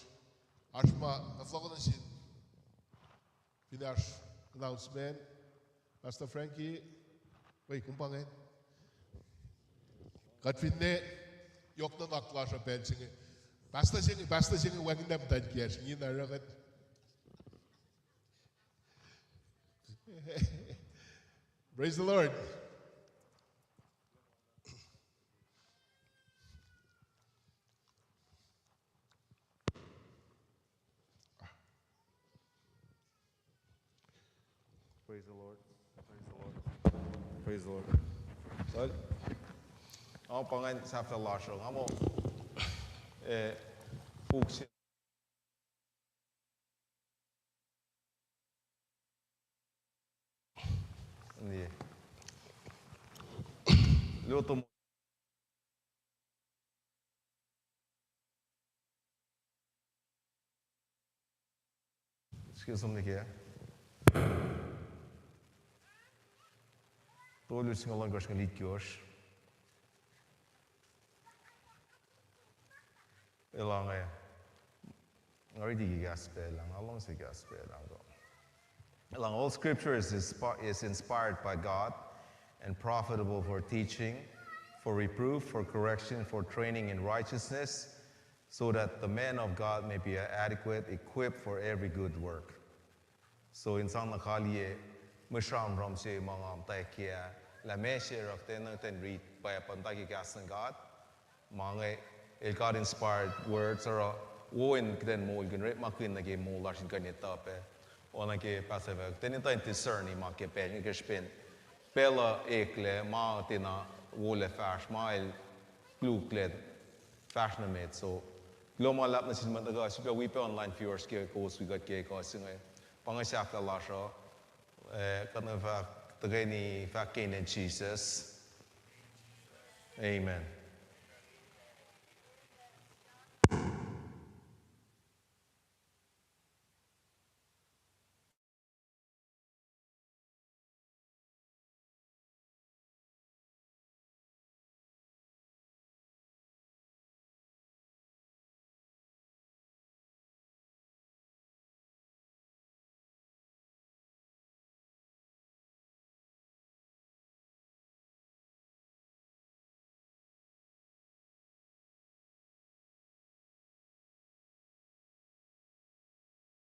Oasr ma, na fohlohk nuh sin, finne oasr announcement, Pastor Frankie, wei, kom pa inge. Kuht finne yohk nuhnak lasr uh pacl se inge. Pastor se inge, pastor se inge wacngihnlac muhtwacn kiyacsr inge, na oruh kuht. Praise the Lord. Praise the Lord. Praise the Lord. Praise the Lord. Well, nga pa ingacn sahflah lasr uh, nga muh, eh, puk se. Ni. Luto mo-, excuse me, ke. Tolu singucul ohnkohsr nuh ke itkohsr. Elan, eh, nga riti ke kahs Pahpah, nga luhngse kahs Pahpah. Elan, all scripture is inspi-, is inspired by God and profitable for teaching, for reproof, for correction, for training in righteousness, so that the man of God may be adequate, equipped for every good work. So in sang na kaliyac, mwe sramsram se ma nga muhtwacwacack lah meac se oruh kuht enenuh in riti Pahpah muhta ke kahs luhn God. Ma inge, el God inspired words, oruh wo in kuht in moulkihn orekmakihn nuh ke moul lasr in kuh in etuh pac. Oacna ke pastor, kuht in etuh in discern ma ke pacl inge ke srihpen pacl uh eklac, ma tiacna wolac fahsr, ma el koluklac fahsr nuh met. So, kuloh ma luhlahp nuh sin mwet nuh kwewa, sifilpac wi pac online viewers ke kowos wi kuht ke ekuh se inge. Pa inge sahflah lasr uh, eh, kuht in fahk tuhkweni fahk ke inen Jisus. Amen.